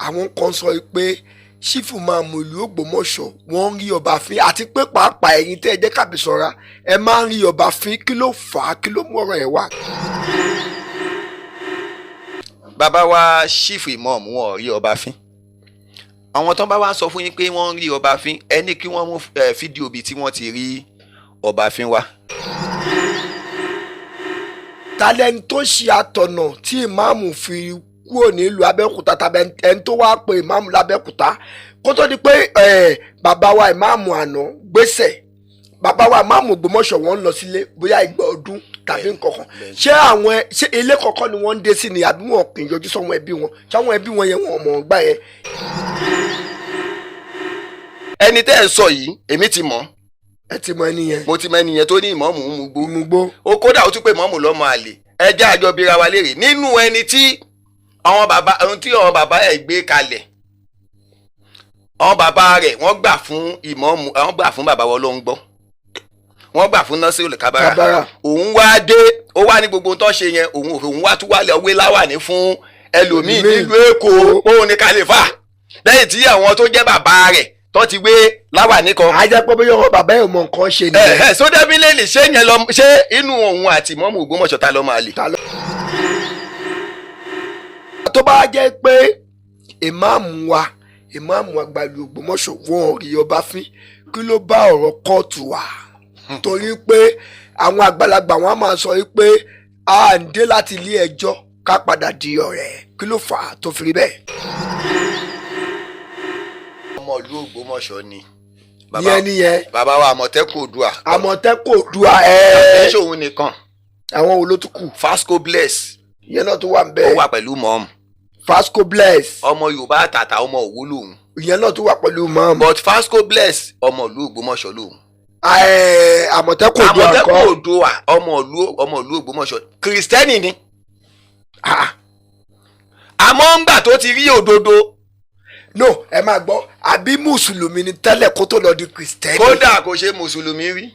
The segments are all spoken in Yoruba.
Àwọn kan sọ pé Chief Imam ìlú Ògbómọ̀ṣọ́, wọ́n ń rí ọba fín, àti pé pàápàá ẹ̀yin tẹ́ ẹ jẹ́ Kàbísọ́ra, ẹ máa ń rí ọba fín. Kí ló fà á? Kí ló mú ọ̀rọ̀ ẹ̀ wá? Bàbá wa Chief Imam, wọn ò rí ọba fín. Àwọn tó ń bá wa sọ fún yín pé wọ́n ń rí ọba fín, ẹ ní kí wọ́n mú fídíò bíi tí wọ́n ti rí ọba fín wá. Talẹ́ni tó ṣe àtọ̀nà tí ìmáàmù fi kúrò nílùú Abẹ́òkúta, tàbí ẹni tó wá pe ìmáàmù lábẹ́òkúta kó tó di pé bàbá wa ìmáàmù àná gbèsè? Bàbá wa ìmáàmù Ògbómọ̀ṣọ́, wọ́n ń lọ sílé bóyá ìgbà ọdún tàbí nǹkankan. Ṣé àwọn ṣé ilé kọ̀ọ̀kan ni wọ́n ń dé sí ni, àbí wọn kì í yọjú sọ́wọ́n ẹbí wọn? Ṣáwọn ẹbí wọn yẹn, wọn mọ̀ ọ́n gbà yẹn? Ẹni tẹ́ ẹ sọ yìí, èmi ti mọ̀. Ẹ ti mọ ẹni yẹn? Mo ti mọ ẹni yẹn tó ní ìmáàmù ń mugbó. Mugbó. Ó kódà, ó tún pé ìmáàmù lọ́mọ àlè. Ẹ jẹ́ àjọ bíra wa léèrè nínú ẹni tí àwọn bàbá, ohun tí àwọn bàbá ẹ̀ gbé kalẹ̀. Àwọn bàbá rẹ̀, wọ́n gbà fún ìmáàmù, àwọn gbà fún bàbá wọn ló ń gbọ́, wọ́n gbà fún Nasiru Kabara. Kabara. Òun wá dé, ó wá ní gbogbo ohun tó ṣe yẹn, òun òun wá tún wálé ọwé láwàní fún ẹlòmíì ẹlòmíì. Nílùú Èkó, òun ní kàlífà, lẹ́yìn tí àwọn tó jẹ́ bàbá rẹ̀ tó ti wé láwàní kan. A jẹ́ pé bóyá ọmọ bàbá ẹ̀ ò mọ nǹkan ṣe Ẹ nìyẹn. ẹ so definitely, ṣé yẹn lọ, ṣé inú òun àti ìmáàmù Ògbómọ̀ṣọ́, ta ló máa lè? Tó bá jẹ́ pé ìmáàmù wa, ìmáàmù àgbà ìlú Ògbómọ̀ṣọ́, wọn ò rí ọba fín, kí ló bá ọ̀rọ̀ kóòtù wá? Torí pé àwọn àgbàlagbà, wọn á máa sọ pé a ń dé láti ilé ẹjọ́ ká padà di ọ̀rẹ́. Kí ló fà á tó fi rí bẹ́ẹ̀? Ọmọ ìlú Ògbómọ̀ṣọ́ ni. Ìyẹn nìyẹn. Bàbá wa Àmọ̀tẹ́kùn Oòduà. Àmọ̀tẹ́kùn Oòduà ẹ ẹ̀. Ṣòun nìkan. Àwọn wo ló tún kù? Fasco Bless. Ìyẹn náà tó wà ń Ó bẹ́ẹ̀. wà pẹ̀lú mọ́ọ̀mù. Fasco Bless. Ọmọ Yorùbá àtàtà, ọmọ Òwú lòun. Ìyẹn náà tó wà pẹ̀lú mọ́ọ̀mù. But Fasco Bless, ọmọ ìlú Ògbómọ̀ṣọ́ lòun. Àmọ̀tẹ́kùn Oòduà. Àmọ̀tẹ́kùn kọ́. Oòduà, ọmọ ìlú Ògbómọ̀ṣọ́, Kìrìsìtẹ́nì ni. Ah, àmọ́ ńgbà tó ti rí òdodo. No, ẹ máa gbọ́, àbí mùsùlùmí ni tẹ́lẹ̀ kó tó lọ di kìrìsìtẹ́nì? Kódà kò ṣe mùsùlùmí rí.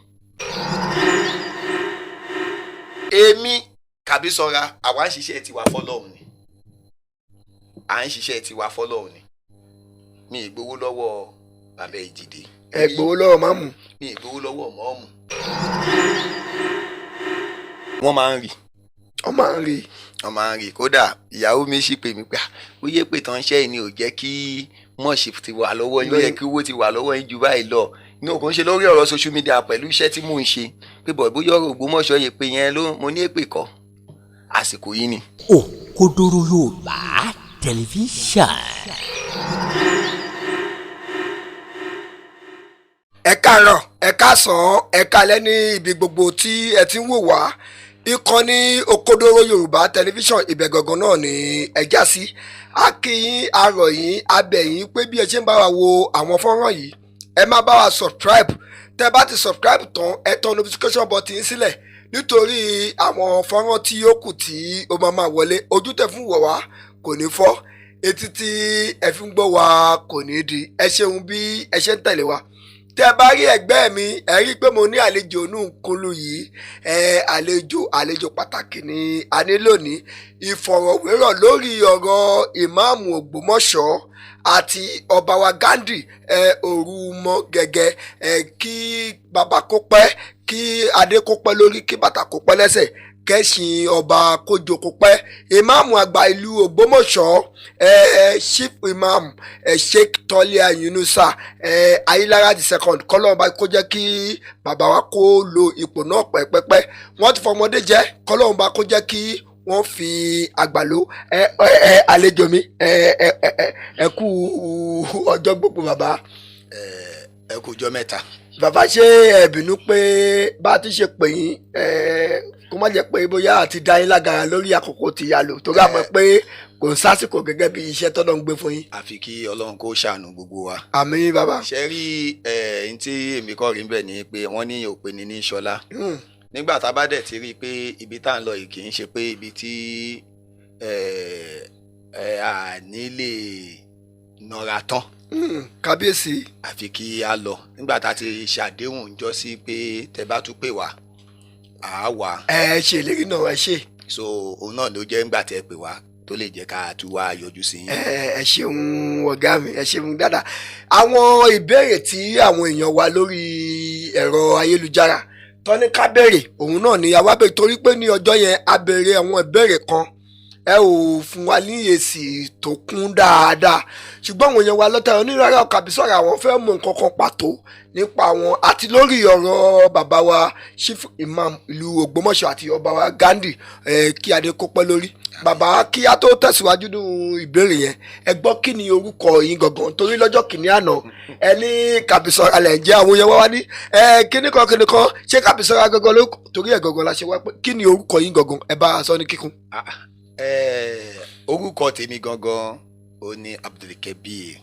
Èmi Kàbísọ́ra, àwa ń ṣiṣẹ́ tiwa fọlọ́run ni, à ń ṣiṣẹ́ tiwa fọlọ́run ni. Mi ì gbowó lọ́wọ́ bàbá Ìjìdé. Ẹ gbowó lọ́wọ́ máàmù? Mi ì gbowó lọ́wọ́ mọ́ọ̀mù. Wọ́n máa ń rí. Wọ́n máa ń rí. Wọ́n máa ń rí. Kódà ìyàwó mi sì pè mí pé, "Ah, ó yẹ pé tán ṣẹ́ ni ò jẹ́ kí mọ̀ọ́sì ti wà lọ́wọ́ yín, ó yẹ kí owó ti wà lọ́wọ́ yín ju báyìí lọ." Ní òkun ṣe lórí ọ̀rọ̀ social media pẹ̀lú iṣẹ́ tí mò ń ṣe, pé bọ̀ bóyá ọ̀rọ̀ Ògbómọ̀ṣọ́ yẹ pé yẹn ló mo ní èpè kọ́ àsìkò yìí ni. Òkodoro Yorùbá Tẹlifíṣàn. Ẹ káàárọ̀, ẹ káàsán, ẹ káalẹ́ ní ibi gbogbo tí ẹ ti ń wò wá. Ìkànnì Òkodoro Yorùbá Tẹlifíṣàn, ibẹ̀ gangan náà ni ẹ já sí. A kí yín, a rọ̀ yín, a bẹ̀ yín pé bí ẹ ṣe ń bá wa wo àwọn fọ́nrán yìí, ẹ má bá wa subscribe. Tẹ bá ti subscribe tán, ẹ tẹ notification button sílẹ̀, nítorí àwọn fọ́nrán tí ó kù tí ó máa máa wọlé. Ojú tẹ fún wọ̀ wá kò ní fọ́, etí tí ẹ fi ń gbọ́ wa kò ní di. Ẹ ṣeun bí ẹ ṣe ń tẹ̀lé wa. Tẹ bá rí ẹgbẹ́ mi, ẹ rí i pé mo ní àlejò inú kulu yìí. Ẹ àlejò pàtàkì ni a ní lónìí. Ìfọ̀rọ̀wérọ̀ lórí ọ̀rọ̀ ìmáàmù Ògbómọ̀ṣọ́ àti ọba wa Ghandi, ẹ òru mọ gẹ́gẹ́. Ẹ kí bàbá kó pẹ́, kí adé kó pẹ́ lórí, kí bàtà kó pẹ́ lẹ́sẹ̀, kẹ́sìn ọba kójó kó pẹ́. Ìmáàmù àgbà ìlú Ògbómọ̀ṣọ́, ẹ ẹ Chief Imam, ẹ Sheikh Tọ́líà Yunusa, ẹ Ayílára the Second, kọ́lọ́run bá kó jẹ́ kí bàbá wa kó lo ipò náà pẹ́pẹ́pẹ́. Wọ́n ti fọmọdé jẹ́, kọ́lọ́run bá kó jẹ́ kí wọ́n fi àgbà lò. Ẹ ẹ àlejò mi, ẹ ẹ ẹ ẹ kú ọjọ́ gbogbo, bàbá. Ẹ kú ọjọ́ mẹ́ta. Bàbá, ṣé ẹ bínú pé bá a ti ṣe pè yín, ẹ kó má jẹ́ pé bóyá àti dá yín lágara lórí àkókò tí a lò, torí àmọ́ pé kò ń sásìkò gẹ́gẹ́ bí iṣẹ́ tọ́lọ́ ń gbé fún yín? Àfi kí Ọlọ́run kó ṣàánú gbogbo wa. Àmín, bàbá. Ṣe rí ẹ, n tí èmi kọ́ rí bẹ́ẹ̀ ni pé wọ́n ní òpin ní ṣọlá. Nígbà tá a bá dẹ̀ ti rí i pé ibi tá à ń lọ yìí kì í ṣe pé ibi tí ẹ ẹ à ní lè nọra tán. Kábíyèsí. Àfi kí a lọ. Nígbà tá a ti ṣàdéhùn jọ sí pé tẹ bá tún pè wá, à á wà. Ẹ ṣe ìlérí náà, ẹ ṣe. So òun náà ló jẹ́ ńgbà tẹ pè wá. tó lè jẹ́ ká tún wá yọjú sí yín. Ẹ ṣeun ọ̀gá mi, ẹ ṣeun dáadáa. Àwọn ìbéèrè tí àwọn èèyàn wa lórí ẹ̀rọ ayélujára tó ní ká béèrè, òun náà ni àwa béèrè, torí pé ní ọjọ́ yẹn a béèrè àwọn ìbéèrè kan, ẹ ò fún wa ní èsì tó kún dáadáa. Ṣùgbọ́n àwọn èèyàn wa lọ́tà onírárá Kàbísọ̀rọ̀, àwọn fẹ́ mọ nǹkan kan pàtó nípa wọn àti lórí ọ̀rọ̀ bàbá wa Chief Imam ìlú Ògbómọ̀ṣọ́ àti ọba wa Ghandi, kí adé kó pẹ́ lórí bàbá. Kí á tó tẹ̀síwájú nínú ìbéèrè yẹn, ẹ gbọ́, kí ni orúkọ yín gangan? Torí lọ́jọ́ kìíní àná ẹ ní Kàbísọ̀rọ̀ lẹ̀ ń jẹ́. Àwọn yẹn wá wá ní ẹ kíní kan kíní kan, ṣé Kàbísọ̀rọ̀ gangan ló torí ẹ̀ gangan la ṣe wá pé kí ni orúkọ yín gangan? Ẹ bá a sọ ní kíkún. Orúkọ tèmi gangan ó ní Abdulkabir.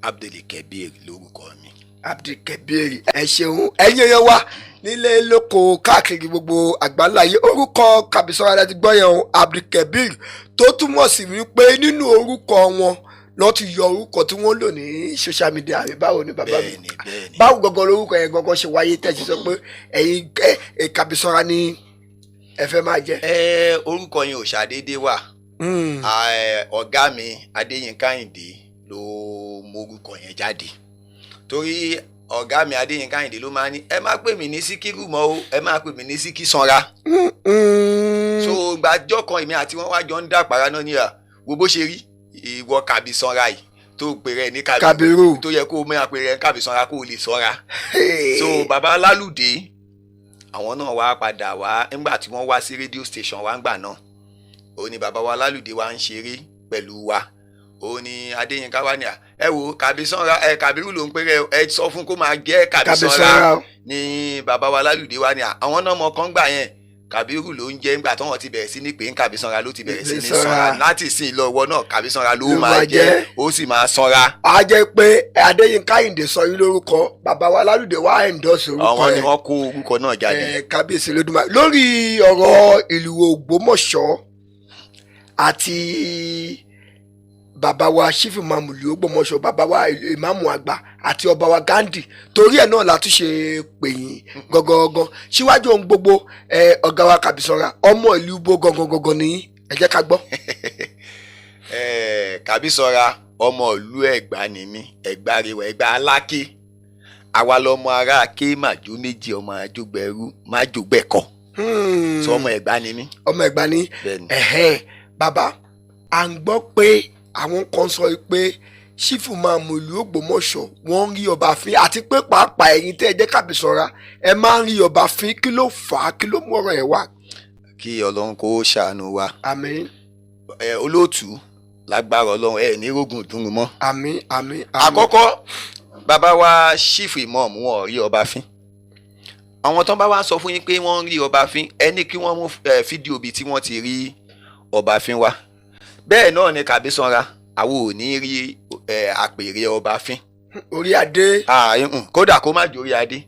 Abdulkabir lórúkọ mi. Abdulkabir, ẹ ṣeun. Ẹ̀yin èèyàn wa nílé lóko káàkiri gbogbo àgbáńláyé, orúkọ Kàbísọ́ra láti gbọ́ yẹn o, Abdulkabir, tó túmọ̀ sí wípé nínú orúkọ wọn lọ́ ti yọ orúkọ tí wọ́n lò ní social media, àbí báwo ni, bàbá mi? Bẹ́ẹ̀ni, bẹ́ẹ̀ni. Báwo gangan lórúkọ yẹn gangan ṣe wáyé tẹ̀sí sọ pé ẹ̀yin ẹ Kàbísọ́ra ni ẹ fẹ́ máa jẹ́? Orúkọ yẹn ò ṣàdédé wà. Ọ̀gá mi Adéyínká Àyìndé ló mórúkọ yẹn jáde, torí ọ̀gá mi Adéyínká Àyìndé ló máa ń ní, "Ẹ má pè mí ní Síkírù mọ́ o, ẹ má pè mí ní Síkísanra." So gbàjọ́ kan, èmi àti wọn wá jọ ń dàpàrà náà níyà wo bó ṣe rí ìwọ Kàbísanra yìí tó pè rẹ ní Kàbírù, tó yẹ kó o mẹ́ra pè rẹ ní Kàbísanra kó o lè sanra. So bàbá Alálùdé, àwọn náà wá padà wá nígbà tí wọ́n wá sí radio station wa ńgbà náà. Ó ní bàbá wa Alálùdé wa ń ṣeré pẹ̀lú wa, ó ní Adéyínká wá ní à, ẹ wo Kàbísanra, ẹ Kàbírù ló ń pèrè, ẹ sọ fún kó máa jẹ́ Kàbísanra. Kàbísọ́ra. Ní bàbá wa Alálùdé wa ní à, àwọn náà mọ kán gbà yẹn, Kàbírù ló ń jẹ́. Ńgbà tí wọ́n ti bẹ̀rẹ̀ sí ní pé ń Kàbísanra ló ti bẹ̀rẹ̀ sí ní Sanra. sanra. Láti sìn lọ, ìwọ náà Kàbísanra ló ló máa máa jẹ́ jẹ́. ó sì máa sanra. A jẹ́ pé Adéyínká Àyìndé sọ yín lórúkọ, bàbá wa Lálùdé wá endorse orúkọ Àwọn ni yẹn. wọ́n kó orúkọ náà jáde. Kábíyèsí lódùmarè. Lórí ọ̀rọ̀ ìlú Ògbómọ̀ṣọ́ àti bàbá wa Chief Imam ìlú Ògbómọ̀ṣọ́, bàbá wa ìmáàmù àgbà àti ọba wa Ghandi, torí ẹ̀ náà la tún ṣe pè yín gangan. Síwájú ohun gbogbo, ọ̀gá wa Kàbísọ́ra, ọmọ ìlú ibo gangan gangan ni yín? Ẹ jẹ́ ká gbọ́. Kàbísọ́ra, ọmọ ìlú Ẹ̀gbá ni mí. Ẹ̀gbá rẹwà, Ẹ̀gbá Aláké. Àwa lọmọ ará ké màjú méjì, ọmọ àjògbẹrú májògbẹkọ. Sọ ọmọ Ẹ̀gbá ni mí. Ọmọ Ẹ̀gbá ni. Bẹ́ẹ̀ni. Ẹ̀hẹ́n, bàbá, à ń gbọ́ pé àwọn kan sọ pé Chief Imam ìlú Ògbómọ̀ṣọ́, wọ́n ń rí ọba fín, àti pé pàápàá ẹ̀yin tẹ́ ẹ jẹ́ Kàbísọ́ra, ẹ máa ń rí ọba fín. Kí ló fà á? Kí ló mú ọ̀rọ̀ yẹn wá? Kí Ọlọ́run kó ṣàánú wa. Àmín. Olóòtú, lágbára Ọlọ́run, ẹ ní rógùn ìdúró mọ́. Àmín, àmín, àmín. Àkọ́kọ́, bàbá wa Chief Imam, wọn ò rí ọba fín. Àwọn tó ń bá wa sọ fún yín pé wọ́n ń rí ọba fín, ẹ ní kí wọ́n mú fídíò bíi tí wọ́n ti rí ọba fín wá. Bẹ́ẹ̀ náà ni Kàbísanra, àwọn ò ní rí àpèrè ọba fín. Orí adé. Ah, kódà kó má jórí adé,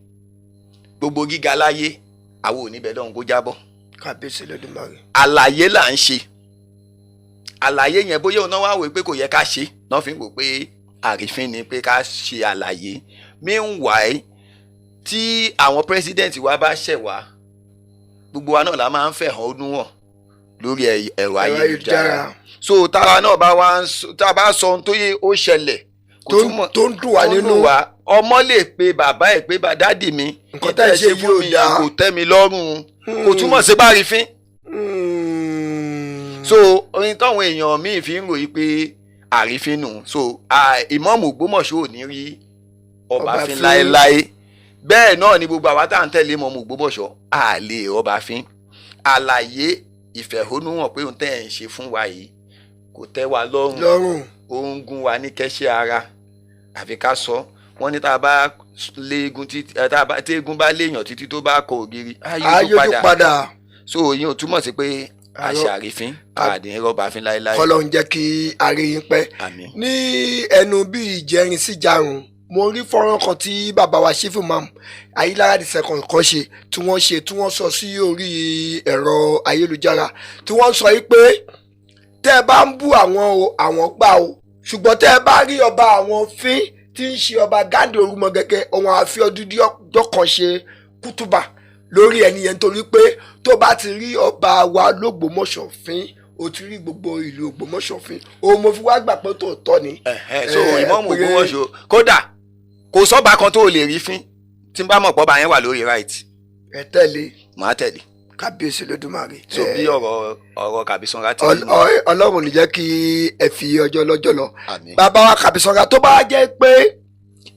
gbogbo gíga láyé, àwọn ò ní bẹ́ẹ̀ lọ́hùn kó jábọ́. Kábíyèsí lódùmarè. Àlàyé là ń ṣe. Àlàyé yẹn, bóyá òun náà wá wò pé kò yẹ ká ṣe náà fi ń wò pé àrífín ni pé ká ṣe àlàyé. Meanwhile, tí àwọn president wa bá ṣẹ̀ wá, gbogbo wa náà la máa ń fẹ̀hónú hàn lórí ẹ̀rọ ayélujára. So táwa náà bá wá ń tá a bá sọ ohun tó yẹ ó ṣẹlẹ̀, kò túmọ̀ tó ń dùn wá tó ń nínú dùn wá. Ọmọ lè pe bàbá ẹ̀ pé, "Daddy mi, Nǹkan tẹ́ ẹ ṣe fún yóò mi dáa." kò tẹ́ mi lọ́rùn." Kò túmọ̀ sí bá rí fín. So orin táwọn èèyàn míì fi ń ròyìn pé àrífín nù. So ìmáàmù Ògbómọ̀ṣọ́ ò ní rí ọba Ọba fín fín. láéláé. Bẹ́ẹ̀ náà ni gbogbo àwa tá à ń tẹ̀lé ìmáàmù Ògbómọ̀ṣọ́, à lè ọba fín. Àlàyé ìfẹ̀hónúhàn pé ohun tẹ́ ẹ̀ ń ṣe fún wa yìí kò tẹ́ wa lọ́rùn, lọ́rùn, ó ń gún wa ní kẹ́sẹ́ ara, àfi ká sọ. Wọ́n ní tá a bá léegun títí, tá a bá tí eégún bá léèyàn títí tó bá kọ ògiri, á yóò ayójú padà. Padà. So ìyẹn ò túmọ̀ sí pé a ṣe àrífín, àdín rọ́bà fín láéláé. Kọ́lọ́run jẹ́ kí ààrẹ yín pẹ́. Àmín. Ní ẹnu bí ìjẹrin sí jarun, mo rí fọ́nrán kan tí bàbá wa Chief Imam Ayílára the Second kan ṣe, tí wọ́n ṣe, tí wọ́n sọ sí orí ẹ̀rọ ayélujára, tí wọ́n sọ yìí pé tẹ́ ẹ bá ń bú àwọn o, àwọn gbà o, ṣùgbọ́n tẹ́ ẹ bá rí ọba àwọn fín tí ń ṣe ọba Ghandi Orúmọgẹ́gẹ́, òun àfi odidi ọjọ́ kan ṣe kútùbà lórí ẹni yẹn, nítorí pé tó bá ti rí ọba wa lÓgbómọ̀ṣọ́ fín, ó O ti rí gbogbo ìlú Ògbómọ̀ṣọ́ fín. Òun mo fi wá gbà pé tòótọ́ ni. Ẹ̀hẹ́n, so ìmọ̀ọ́mù Ògbómọ̀ṣọ́, kódà kò sọ́ba kan tó o lè rí fín tí n bá mọ̀ pọ́ bá yẹn wà lórí right, Ẹ tẹ̀lé. Màá tẹ̀lé. Kábíyèsí Lódùmarè. So bí ọ̀rọ̀ Kàbísanra ti rí nù. Ọlọ́run ò ní jẹ́ kí ẹ fi ọjọ́ lọ́jọ́ lọ. Àmín. Bàbá wa Kàbísanra, tó bá jẹ́ pé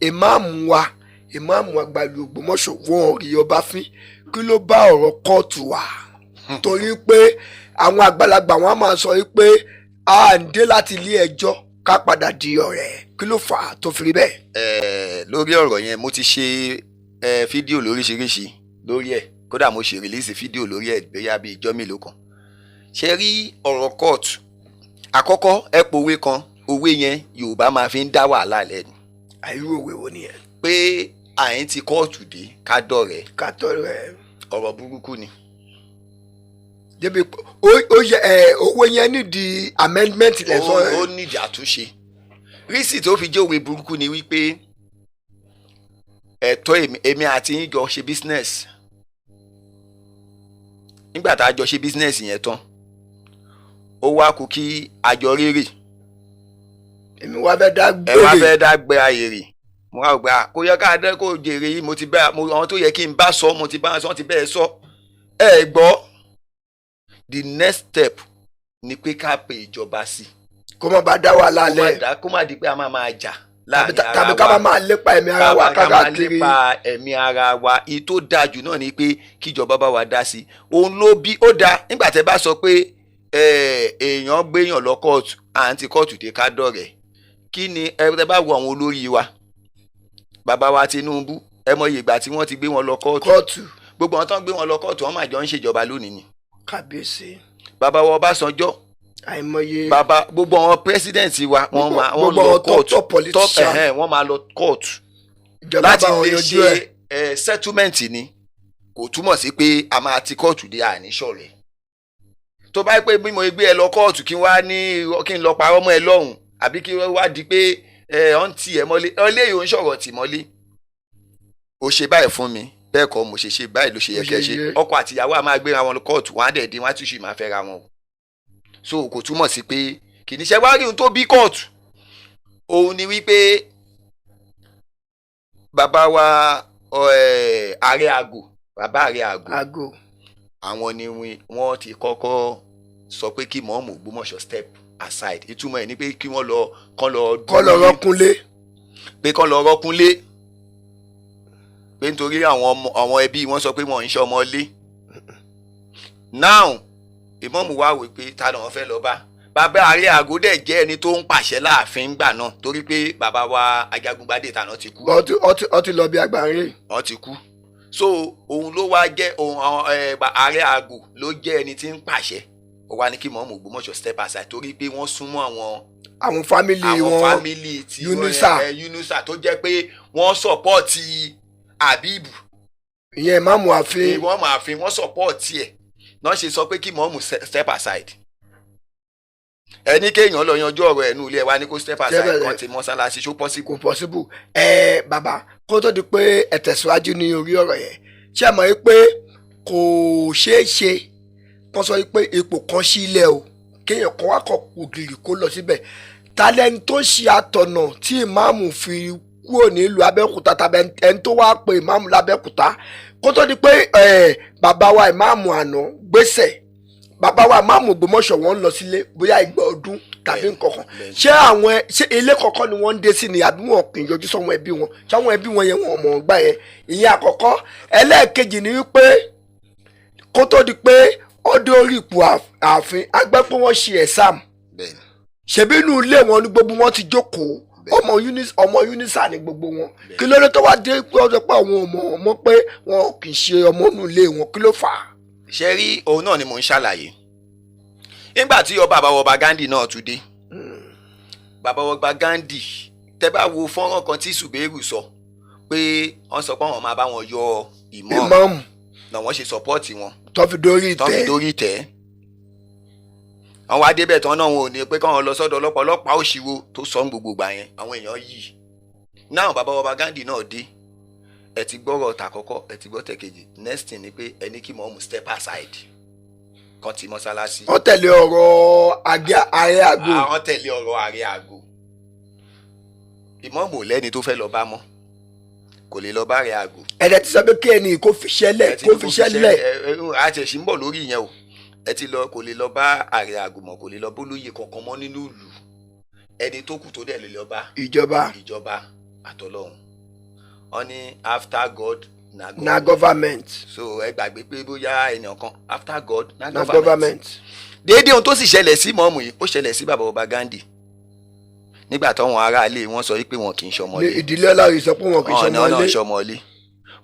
ìmáàmù wa, ìmáàmù àgbà ìlú Ògbómọ̀ṣọ́, wọn ò rí ọba fín, kí ló bá ọ̀rọ̀ kóòtù wá? Torí pé àwọn àgbàlagbà wọn á máa sọ pé à ń dé láti ilé ẹjọ́ ká padà di ọ̀rẹ́. Kí ló fà á tó fi rí bẹ́ẹ̀? Lórí ọ̀rọ̀ yẹn, mo ti ṣe fídíò lóríṣiríṣi lórí ẹ̀. Kódà mo ṣe release fídíò lórí ẹ̀ bóyá bíi ijọ́ mélòó kan. Ṣe rí ọ̀rọ̀ kóòtù, àkọ́kọ́ ẹ pòwe kan, òwe yẹn Yorùbá máa fi ń dá wàhálà lẹ́nu. Àìrú òwe wo nìyẹn? Pé àyín ti kóòtù dé ká dọ̀rẹ́. Ká tọrọ ẹ. Ọ̀rọ̀ burúkú ni. Débi ó yẹ ẹ, owó yẹn nídìí amendment lẹ́sọ̀. Ó nídìí àtúnṣe. Reason tó fi jẹ́ òwe burúkú ni wípé ẹ̀tọ́ èmi àti yín jọ ṣe business. Nígbà tá a jọ ṣe business yẹn tán, ó wá kú kí a jọ rérè. Èmi wá fẹ́ dá Ẹ wá gbèrè. fẹ́ dá gbé ayèrè. Mo wá gbà kó yẹ ká dẹ́ kó jèrè yìí. Mo ti bá mo àwọn tó yẹ kí n bá sọ, mo ti bá sọ, ti bẹ́ẹ̀ sọ, ẹ gbọ́. The next step ni pé ká pe ìjọba sí. Kó má bàa dá wàhálà Kó má lẹ̀. Kó má di pé a máa máa jà Tàbí láàrin ara tàbí wa, ká má máa lépa ẹ̀mí ara wa ká máa káàkiri. lépa ẹ̀mí ara wa. Èyí tó dáa jù náà ni pé kíjọba bá wa dá sí i. Òun ló bí ó dáa. Nígbà tẹ́ bá sọ pé èèyàn gbéyàn lọ kóòtù, à ń ti kóòtù dé ká dọ̀rẹ́, kí ni ẹ tẹ́ bá wo àwọn olórí wa, bàbá wa Tinubu, ẹ mọ iye ìgbà tí wọ́n ti gbé wọn lọ kóòtù. Kóòtù. Gbogbo àwọn tó ń gbé wọn lọ kóòtù, wọ́n máa jọ ń ṣèjọba lónìí ni. Kábíyèsí. Bàbá wa Ọbásanjọ́, Àìmọye. Bàbá gbogbo àwọn president wa, wọ́n máa wọ́n Gbogbo lọ àwọn top kóòtù. top politician. Ẹ̀hẹ́n, wọ́n máa lọ kóòtù Ìjọba láti bá wọn lè yanjú ẹ̀. ṣe settlement ni. Kò túmọ̀ sí pé a máa ti kóòtù dé àníṣọ̀rẹ́. Tó bá yẹ pé bí mo gbé ẹ lọ kóòtù, kí n wá ní kí n lọ parọ́ mọ́ ẹ lọ́hùn, àbí kí wọ́n wá di pé ẹ ọ́n tì ẹ mọ́lé, ọlé yìí ò ń sọ̀rọ̀ tì mọ́lé. O ṣe báyìí fún mi, bẹ́ẹ̀ kọ́ mo ṣe ṣe báyìí ló ṣe yẹ Ó kẹ́ ṣe ṣe. yẹ. Ọkọ àtìyàwó a máa gbéra wọn lọ kóòtù, wọn á dẹ̀ dín, wọn á tún ṣì máa fẹ́ra wọn o. So kò túmọ̀ sí pé kì í ṣe wá rí ohun tó bí kóòtù. Òun ni wípé bàbá wa ààrẹ àgò, bàbá ààrẹ àgò, Àgò. Àwọn ni wọ́n ti kọ́kọ́ sọ pé kí mọ́ọ̀mù Ògbómọ̀ṣọ́ step aside. Ìtumọ̀ ẹ̀ ni pé kí wọ́n lọ kán lọ Kọ́ lọ rọ́kúnlé. Pé kán lọ rọ́kúnlé, pé nítorí àwọn ọmọ, àwọn ẹbí wọn sọ pé wọn ń ṣe ọmọ ilé. Now ìmọ̀ọ́mù wá wò pé ta ni wọ́n fẹ́ lọ bá. Bàbá ààrẹ àgọ́ dẹ̀ jẹ́ ẹni tó ń pàṣẹ láàfin gbà náà, torí pé bàbá wa Ajagungbadé tàná ti kú. Ọtí lọ bí agbárin. Wọ́n ti kú. So òun ló wá jẹ́ òun ààrẹ àgọ́ ló jẹ́ ẹni tí ń pàṣẹ. Ó wá ní kí mọ̀ọ́mù Ògbómọ̀ṣọ́ step aside, torí pé wọ́n súnmọ́ àwọn Àwọn family àwọn wọn. Family ti Yunusa. Yunusa, tó jẹ́ pé wọ́n support Abibu. Ìyẹn ìmáàmù ààfin. Wọ́n máa fi wọ́n support ẹ̀ náà ṣe sọ pé kí mọ̀ọ́mù step aside. Ẹni kéèyàn lọ yanjú ọ̀rọ̀ ẹnu ilé ẹ wá ní kó step aside kan ti mọ́sálásí, ṣó possible? Kò possible. Ẹ bàbá, kó tó di pé ẹ tẹ̀síwájú ní orí ọ̀rọ̀ yẹn, ṣé ẹ mọ̀ pé kò ṣeé ṣe kó sọ pé ipò kan sí ilẹ̀ o, kéèyàn kan wá kọ̀ ògiri kó lọ síbẹ̀? Talẹ́ni tó ṣe àtọ̀nà tí ìmáàmù fi kúrò nílùú Abẹ́òkúta, tàbí ẹni tó wá pe ìmáàmù lábẹ́òkúta kó tó di pé bàbá wa ìmáàmù àná gbèsè? Bàbá wa ìmáàmù Ògbómọ̀ṣọ́, wọn ń lọ sílé bóyá ìgbà ọdún tàbí nǹkan kan. Ṣé àwọn ṣé ilé kọ̀ọ̀kan ni wọ́n ń dé sí ni, àbí wọn kì í yọjú sọ́wọ́n ẹbí wọn? Ṣáwọn ẹbí wọn yẹn, wọn mọ̀ ọ́n gbà yẹn? Ìyẹn àkọ́kọ́. Ẹlẹ́ẹ̀kejì ni wípé kó tó di pé ọdún orí ipò ààfin, a gbọ́ pé wọ́n ṣe exam. Bẹ́ẹ̀ni. Ṣebí inú ilé wọn ni gbogbo wọn ti jókòó. Ọmọ Unisa ni gbogbo wọn. Kí ló dé tó wá dé pé ọjọ́ pé àwọn ọmọ ọmọ pé wọn kì í ṣe ọmọ inú ilé wọn? Kí ló fà á? Ṣe rí, òun náà ni mò ń ṣàlàyé. Nígbà tí ọba bàbá ọba Gandhi náà tún dé, bàbá ọba Gandhi, tẹ́ bá wo fọ́nrán kan tí Sùbẹ́rù sọ pé wọ́n sọ pé àwọn máa bá wọn yọ ìmọ̀ọ́mù Ìmáàmù. náà, wọ́n ṣe support wọn tó fi dórí tán fi ìtẹ́. dórí ìtẹ́. Àwọn wá débẹ̀ tán náà, wọn ò ní pé káwọn lọ sọ́dọ̀ ọlọ́pàá. Ọlọ́pàá òṣìwò tó sọ ń gbogbo gbà yẹn, àwọn èèyàn yìí náà. Bàbá ọba Gandhi náà dé. Ẹ ti gbọ́rọ̀ tàkọ́kọ́, ẹ ti gbọ́ tẹ̀kejì. Next thing ni pé ẹni kí mọ̀ọ́mù step aside. Kan ti mọ́sálásí. Wọ́n tẹ̀lé ọ̀rọ̀ ààrẹ àgọ́. Àwọn tẹ̀lé ọ̀rọ̀ ààrẹ àgọ́. Ìmọ̀ọ́mù ò lẹ́ni tó fẹ́ lọ bá mọ́, kò lè lọ bá ààrẹ àgọ́. Ẹ̀dẹ̀ ti sọ pé kí ẹni kó fiṣẹ́ lẹ̀, Ẹ ti kó ní fiṣẹ́ lẹ̀. A ti ṣì ń bọ̀ lórí ìyẹn o. Ẹ ti lọ, kò lè lọ bá ààrẹ àgọ́ mọ́, kò lè lọ bólóyè kankan mọ́ nínú ìlú. Ẹni tó kù tó dẹ̀ lè lọ bá, ìjọba, ìjọba àtọlọ́hun. Wọ́n ní after God na God. Na government. So ẹ gbàgbé pé bóyá ènìyàn kan, after God na na government. Government. Déédéé ohun tó sì ṣẹlẹ̀ sí mọ́ọ̀mù yìí, ó ṣẹlẹ̀ sí bàbá ọba Gandhi nígbà táwọn aráalé wọn sọ wípé wọn kì í Ní ṣọmọlé. ìdílé ọlọ́run sọ pé wọn kì í Ọ̀nà náà ṣọmọlé. ṣọmọlé.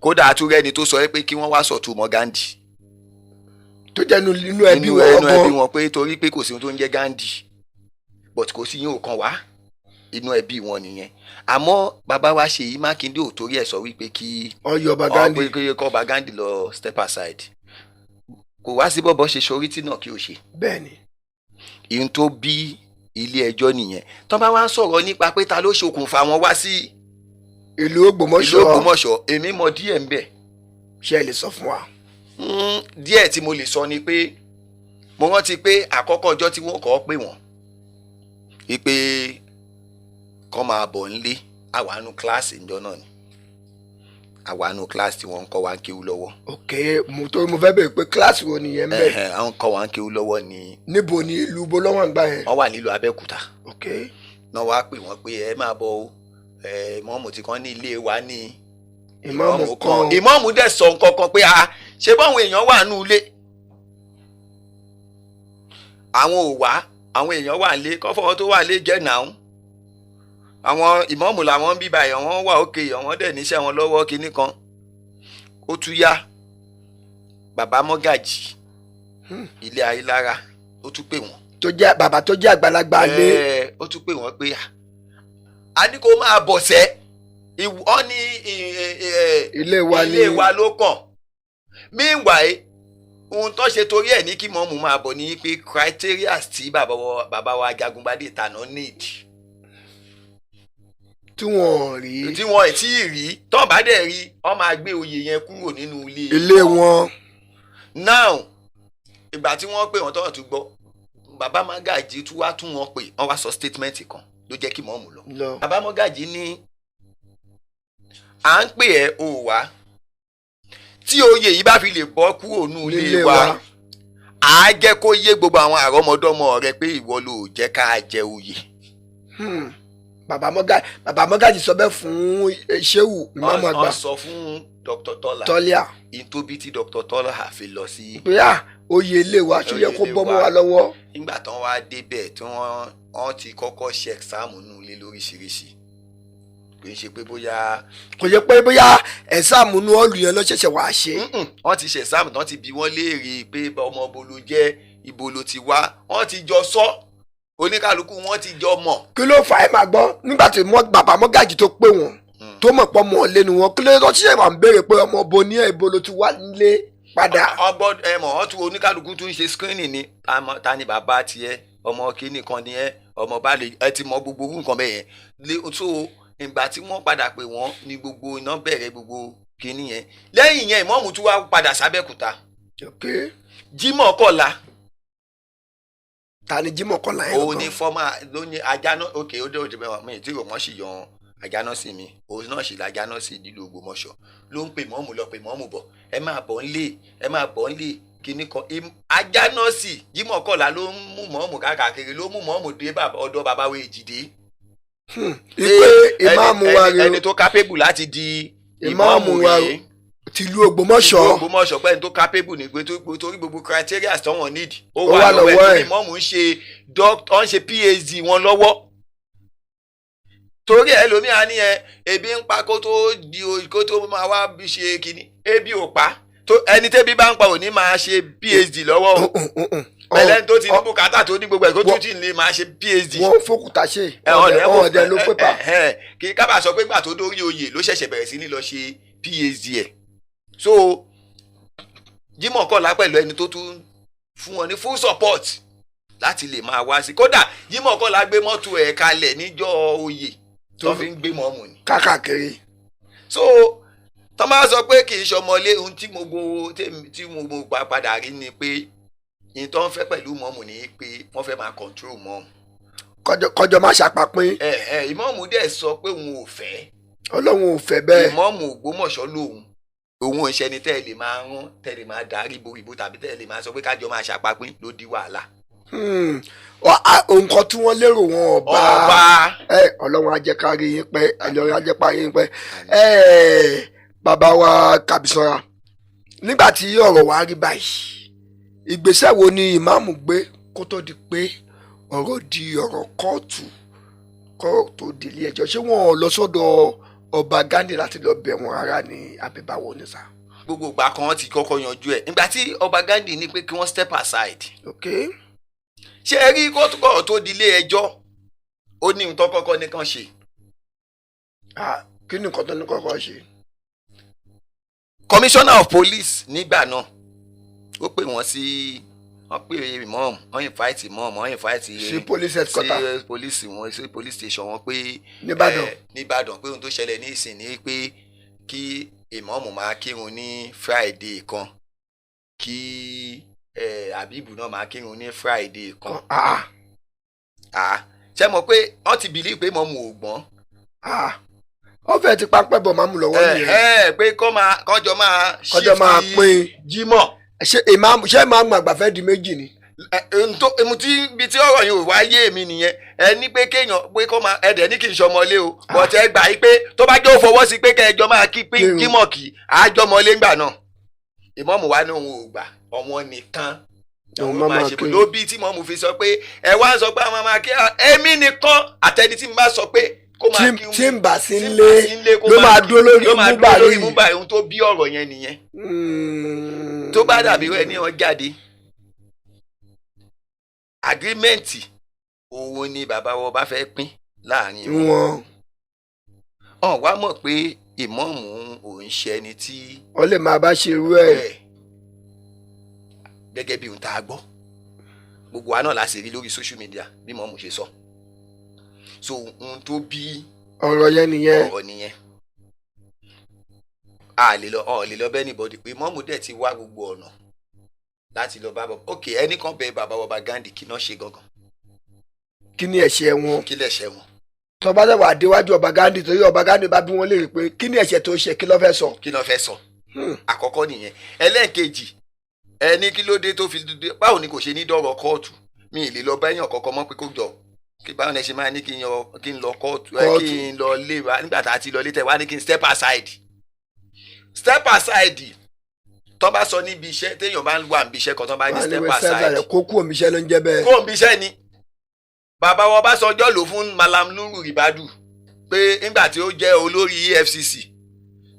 Kódà àtúrẹ́ni tó sọ pé kí wọ́n wá sọ̀túnmọ́ Gandhi tó jẹ́ inú ẹbí nínú wọn ẹnu ẹbí gan. wọn, pé torí pé kò sí ohun tó ń jẹ́ Gandhi, but kò sí yín ò kàn wá, inú ẹbí wọn nìyẹn. Àmọ́ bàbá wa Ṣèyí Mákindé ò torí ẹ̀ sọ wípé kí ọyọ ọba ọ Gandhi pé kí kọ́ba Gandhi lọ step aside. Kò wá sí bọ́bọ́ ṣe sorí tí náà kí o ṣe. Bẹ́ẹ̀ ni. Ihun tó bí ilé ẹjọ́ nìyẹn. Tó bá wá ń sọ̀rọ̀ nípa pé ta ló ṣokùnfà wọn wá sí ìlú ìlú Ògbómọ̀ṣọ́, Ògbómọ̀ṣọ́, èmi mọ díẹ̀ ń bẹ̀. Ṣe é lè sọ fún wa? Díẹ̀ tí mo lè sọ ni pé mo rántí pé àkọ́kọ́ ọjọ́ tí wọ́n kọ́ pè wọ́n wípé kọ́ máa bọ̀ nílé, àwa nù kíláàsì ńjọ́ náà ni, àwa nù kíláàsì tí wọ́n ń kọ́ wa ń kéwú lọ́wọ́. Ok, mo tó mo fẹ́ bèèrè pé kíláàsì wo nìyẹn ń bẹ̀? Ẹ̀hẹ̀n, àwọn ń kọ́ wa ń kéwú lọ́wọ́ ni. Níbo ni ìlú bo lọ́wọ́ ń gbà yẹn? Wọ́n wà nílùú Abẹ́òkúta. Ok. Náà wá pè wọ́n pé ẹ máa bọ̀ o, ẹ mọ́mù tí kan ní ilé wa ní ìmáàmù kan. Ìmọ̀ọ́mù dẹ̀ sọ nǹkan kan pé a ṣe báwọn èèyàn wà nù ilé, àwọn ò wá, àwọn èèyàn wà lé kọ́fọ́ tó wà lé jẹ́ nàá. Àwọn ìmọ̀ọ́mù làwọn ń bí báyìí, àwọn wà òkè, àwọn dẹ̀ níṣẹ́ wọn lọ́wọ́ kinní kan. Ó tún yá, bàbá mọ́gàjì ilé Ayélára ó tún pè wọ́n. Tó jẹ́ bàbá tó jẹ́ àgbàlagbà lé. Ẹ, ó tún pè wọ́n pé a ní kó máa bọ̀ sẹ́ ọ ní ilé wa ní ilé wa ló kàn. Meanwhile, ohun tó ṣe torí ẹ̀ ní kí mọ́mú máa bọ̀ ní pé criteria tí bàbá wa Ajagungbadé tàná need tí wọ́n rí, tí wọ́n ì tí ì rí, tọ́ bá dẹ̀ rí, wọ́n máa gbé oyè yẹn kúrò nínú ilé ilé wọn. Now, ìgbà tí wọ́n pè wọ́n tọ́wọ́n tún gbọ́, bàbá Mágàjì tún wá tún wọn pè, wọ́n wá sọ statement kan ló jẹ́ kí mọ́mú lọ. Lọ. Bàbá Mọ́gàjì ní à ń pè ẹ́ o wá, tí oyè yìí bá fi lè bọ́ kúrò nínú ilé nílé wa, wa, à á jẹ́ kó yé gbogbo àwọn àrọ́mọdọ́mọ rẹ pé ìwọ ló jẹ́ ká jẹ oyè. Bàbá Mọ́gàjì sọ bẹ́ẹ̀ fún Ṣéwù ìmáàmù àgbà. Wọ́n sọ fún Dr. Tọ́lá. Tọ́líà. Ìtóbi tí Dr. Tọ́lá fi lọ sí pé à oyè ilé wa ṣó yẹ kó Oyè ilé bọ́ mọ́ wa. wa lọ́wọ́. Nígbà tán wá débẹ̀ tí wọ́n ti kọ́kọ́ ṣe exam nínú ilé lóríṣiríṣi, kì í ṣe pé bóyá Kò yẹ pé bóyá exam inú hall yẹn ló ṣẹ̀ṣẹ̀ wá ṣe. Mm-mm. Wọ́n ti ṣe exam tán, ti bi wọ́n léèrè pé ọmọ ibo ló jẹ́, ibo ló ti wá, wọ́n ti jọ sọ, oníkàlùkù wọ́n ti jọ mọ̀. Kí ló fà á? Ẹ máa gbọ́, nígbà tí bàbá Mọ́gàjì tó pè wọ́n, tó mọ̀ pọ̀ mọ́ lẹ́nu wọn, kí ló tó ṣẹ̀ṣẹ̀ wà ń béèrè pé ọmọ bo ní ẹ̀, ibo ló ti wá nílé padà? Ọgbọ́n ẹ mọ̀, wọ́n tún oníkàlùkù tún ṣe screening ni. Ta ni bàbá tiẹ̀, ọmọ kínní kan ni ẹ, ọmọ bá lè ẹ ti mọ gbogbo orú nǹkan bẹ́ẹ̀ yẹn lé. So ìgbà tí wọ́n padà pè wọ́n ní gbogbo iná bẹ̀rẹ̀ gbogbo kínní yẹn. Lẹ́yìn yẹn, ìmọ̀ọ́mù tún wá padà sábẹ́kúta. Jímọ̀ kọ̀la. Ta ni Jímọ̀ Kọ́lá yẹn Òun ní gangan? Former ló ní ajá náà. Ok, ó dé òde mẹ́wàá mi tí wọ́n sì yan ajá náà sí mi, òun náà sì lajá náà sí nílùú Ògbómọ̀ṣọ́. Ló ń pè mọ́mù lọ, pè mọ́mù bọ̀, ẹ máa bọ̀ ńlé, ẹ máa bọ̀ ńlé kíní kan. Ajá náà sì Jímọ̀ Kọ̀lá ló ń mú mọ́mù káàkiri, ló mú mọ́mù dé ọ̀dọ̀ bàbá wa Èjìdé. Ipe ìmáàmù wa rè. Ẹni tó capable láti di ìmáàmù ìmáàmù wa rèé tìlú Ògbómọ̀ṣọ́. Ìlú Ògbómọ̀ṣọ́, pé ẹni tó capable ní pé torí gbogbo criteria tí wọ́n need ó Ó wà wà lọ́wọ́ lọ́wọ́ ẹ̀. ẹ̀. Ìmáàmù ń ṣe doctor, ń ṣe PhD wọn lọ́wọ́. Torí ẹ lómi á ní ẹ ebi ń pa kó tó di kó tó máa wá bí ṣe kínní. Ebi ò pa tó ẹni tẹ́bi bá ń pa ò ní máa ṣe PhD lọ́wọ́ o. Pẹ̀lẹ́ tó ti ní bùkátà tó ní gbogbo ẹ̀ kó tó ti lè máa ṣe PhD. Wọ́n fòkúta ṣe Ẹ ọ̀dẹ̀ ọ̀dẹ̀ ló pépà. Kí kábà sọ pé gbà tó dórí oyè ló ṣẹ̀ṣẹ̀ bẹ̀rẹ̀ sí ní lọ ṣe PhD ẹ̀. So Jímọ̀ Kọ́lá pẹ̀lú ẹni tó tún fún wọn ní full support láti lè máa wá sí. Kódà Jímọ̀ Kọ́lá gbé mọ́tò ẹ̀ kalẹ̀ níjọ́ oyè tó fi ń gbé mọ́mù ni. Kákàkiri. So tó máa sọ pé kì í ṣọmọlé, ohun tí mo gbọ́ tí mo gbà padà rí ni pé Ìyẹn tó ń fẹ́ pẹ̀lú mọ́mù ni pé wọ́n fẹ́ máa control mọ́mù. Kọjọ má ṣàpapín. Ẹ ẹ, ìmọ̀ọ́mù dẹ̀ sọ pé òun ò fẹ́. Ọlọ́run ò fẹ́ bẹ́ẹ̀. Ìmọ̀ọ́mù Ògbómọ̀ṣọ́ lòun, òun ò ń ṣẹni tẹ́ ẹ lè máa rán, tẹ́ ẹ lè máa darí boríbo, tàbí tẹ́ ẹ lè máa sọ pé kájọ máa ṣàpapín, ló di wàhálà. Nǹkan tí wọ́n lérò wọn ọba. Ọba. Ẹ Ọlọ́run á jẹ́ ká rí yín pẹ́, Ọlọ́run á jẹ́ ká rí yín pẹ́. Ẹ bàbá wa Kàbísọ́ra, nígbà tí ọ̀rọ̀ wa rí báyìí, ìgbésẹ̀ wo ni ìmáàmù gbé kó tó di pé ọ̀rọ̀ di ọ̀rọ̀ kóòtù, kó tó di ilé ẹjọ́? Ṣé wọ́n lọ sọ́dọ̀ ọba Ghandi láti lọ bẹ̀ wọ́n rárá ní àbíbáwo ni sá? Gbogbo ìgbà kan wọ́n ti kọ́kọ́ yanjú ẹ̀ nígbà tí ọba Ghandi ní pé kí wọ́n step aside. Ṣé ẹ rí, kóòtù kọ̀ọ̀ tó di ilé ẹjọ́, ó ní ohun tó kọ́kọ́ ní kàn ṣe. Ah, kí ni nǹkan tó ní kọ́kọ́ ṣe? Commissioner of police nígbà náà, ó pè wọ́n sí, wọ́n pè imam, wọ́n invite imam, wọ́n invite sí police headquarter. Sí police wọn, sí police station wọn pé Nìbàdàn. Nìbàdàn, pé ohun tó ṣẹlẹ̀ ní ìsìn ní pé kí ìmọ̀ọ́mù máa kírun ní Friday kan, kí Habibu náà máa kírun ní Friday kan. Ah. Ah, ṣé mọ̀ pé wọ́n ti believe pé ìmọ̀ọ́mù ò gbọ́n. Ah, wọ́n fẹ́ẹ́ ti pápẹ́ bọ̀ máàmù lọ́wọ́ nìyẹn. Ẹ pé kọ́ máa kọjọ máa Kọjọ máa shift pín. Jímọ̀. Ṣé ìmáàmù, ṣé ìmáàmù àgbà fẹ́ di méjì ni? Ẹ, n tó emu tí ibi tí ọ̀rọ̀ yìí ò wá yé mi nìyẹn. Ẹ ní pé kéèyàn pé kó máa, ẹ dẹ̀ ní kí n ṣọmọlé o, but ẹ gbà yí pé tó bá jẹ́ ó fọwọ́ sí pé kẹjọ máa kí pín Kírun. kímọ̀ kí àjọmọlé ńgbà náà. Ìmọ̀mù wa ní òun ò gbà, ọmọ nìkan Òun òun máa máa máa ṣe kírun. ló bí tí mọ̀mù fi sọ pé ẹ wá ń sọ pé àwọn máa kí èmi nìkan, àtẹni tí mo bá sọ pé kó máa kí Tí ń bà sí tí ń nlé bá sí nlé kó ló máa kí- dúró lórí ló máa múbà dúró lórí yìí. múbà. Ohun tó bí ọ̀rọ̀ yẹn nìyẹn. Tó bá dàbí rẹ ní wọn jáde agreement, òun ni bàbá wọn bá fẹ́ pín láàrin wọn. Wọn. Ọ̀n wá mọ̀ pé ìmọ̀ọ́mù òun ṣe ẹni tí wọ́n lè máa bá ṣe irú ẹ̀. Bẹ́ẹ̀, gẹ́gẹ́ bí ohun tá a gbọ́, gbogbo wa náà la sì rí lórí social media bí mọ̀ọ́mù ṣe sọ, so ohun tó bí ọ̀rọ̀ yẹn nìyẹn. Ọ̀rọ̀ nìyẹn. A lè lọ, ọ̀ lè lọ bẹ́ẹ̀ anybody pé mọ́mù dẹ̀ ti wá gbogbo ọ̀nà láti lọ bá bàbá. Ok, ẹnì kan bẹ bàbá bàbá Gandhi, kí náà ṣe gangan? Kí ni ẹ̀ṣẹ̀ wọn? Kí lẹ̀ṣẹ̀ wọn? Tó bá dẹ̀ wà déwájú ọba Gandhi, torí ọba Gandhi bá bí wọ́n léèrè pé kí ni ẹ̀ṣẹ̀ tó ṣe, kí ló fẹ́ sọ? Kí náà fẹ́ sọ? Àkọ́kọ́ nìyẹn. Ẹlẹ́ẹ̀kejì, ẹni kí ló dé tó fi dé? Báwo ni kò ṣe ní dọ̀rọ̀ kóòtù? Mi ì lè lọ bá èèyàn kankan mọ́ pé kó jọ kí báwo ni ẹ ṣe máa ní kí n yọ, kí n lọ kóòtù ẹ, kí n lọ lé wa nígbà tá a ti lọ lé tẹ wá ní kí n step aside. Step aside tó bá sọ níbi iṣẹ́, téèyàn bá ń wà níbi iṣẹ́ kan, tó bá ní step aside, kó kú omi iṣẹ́ ló ń jẹ́ bẹ́ẹ̀. Kó níbi iṣẹ́ ni. Bàbá wọn Ọbásanjọ́ lò fún Malam Nuru Ribadu pé nígbà tí ó jẹ́ olórí EFCC,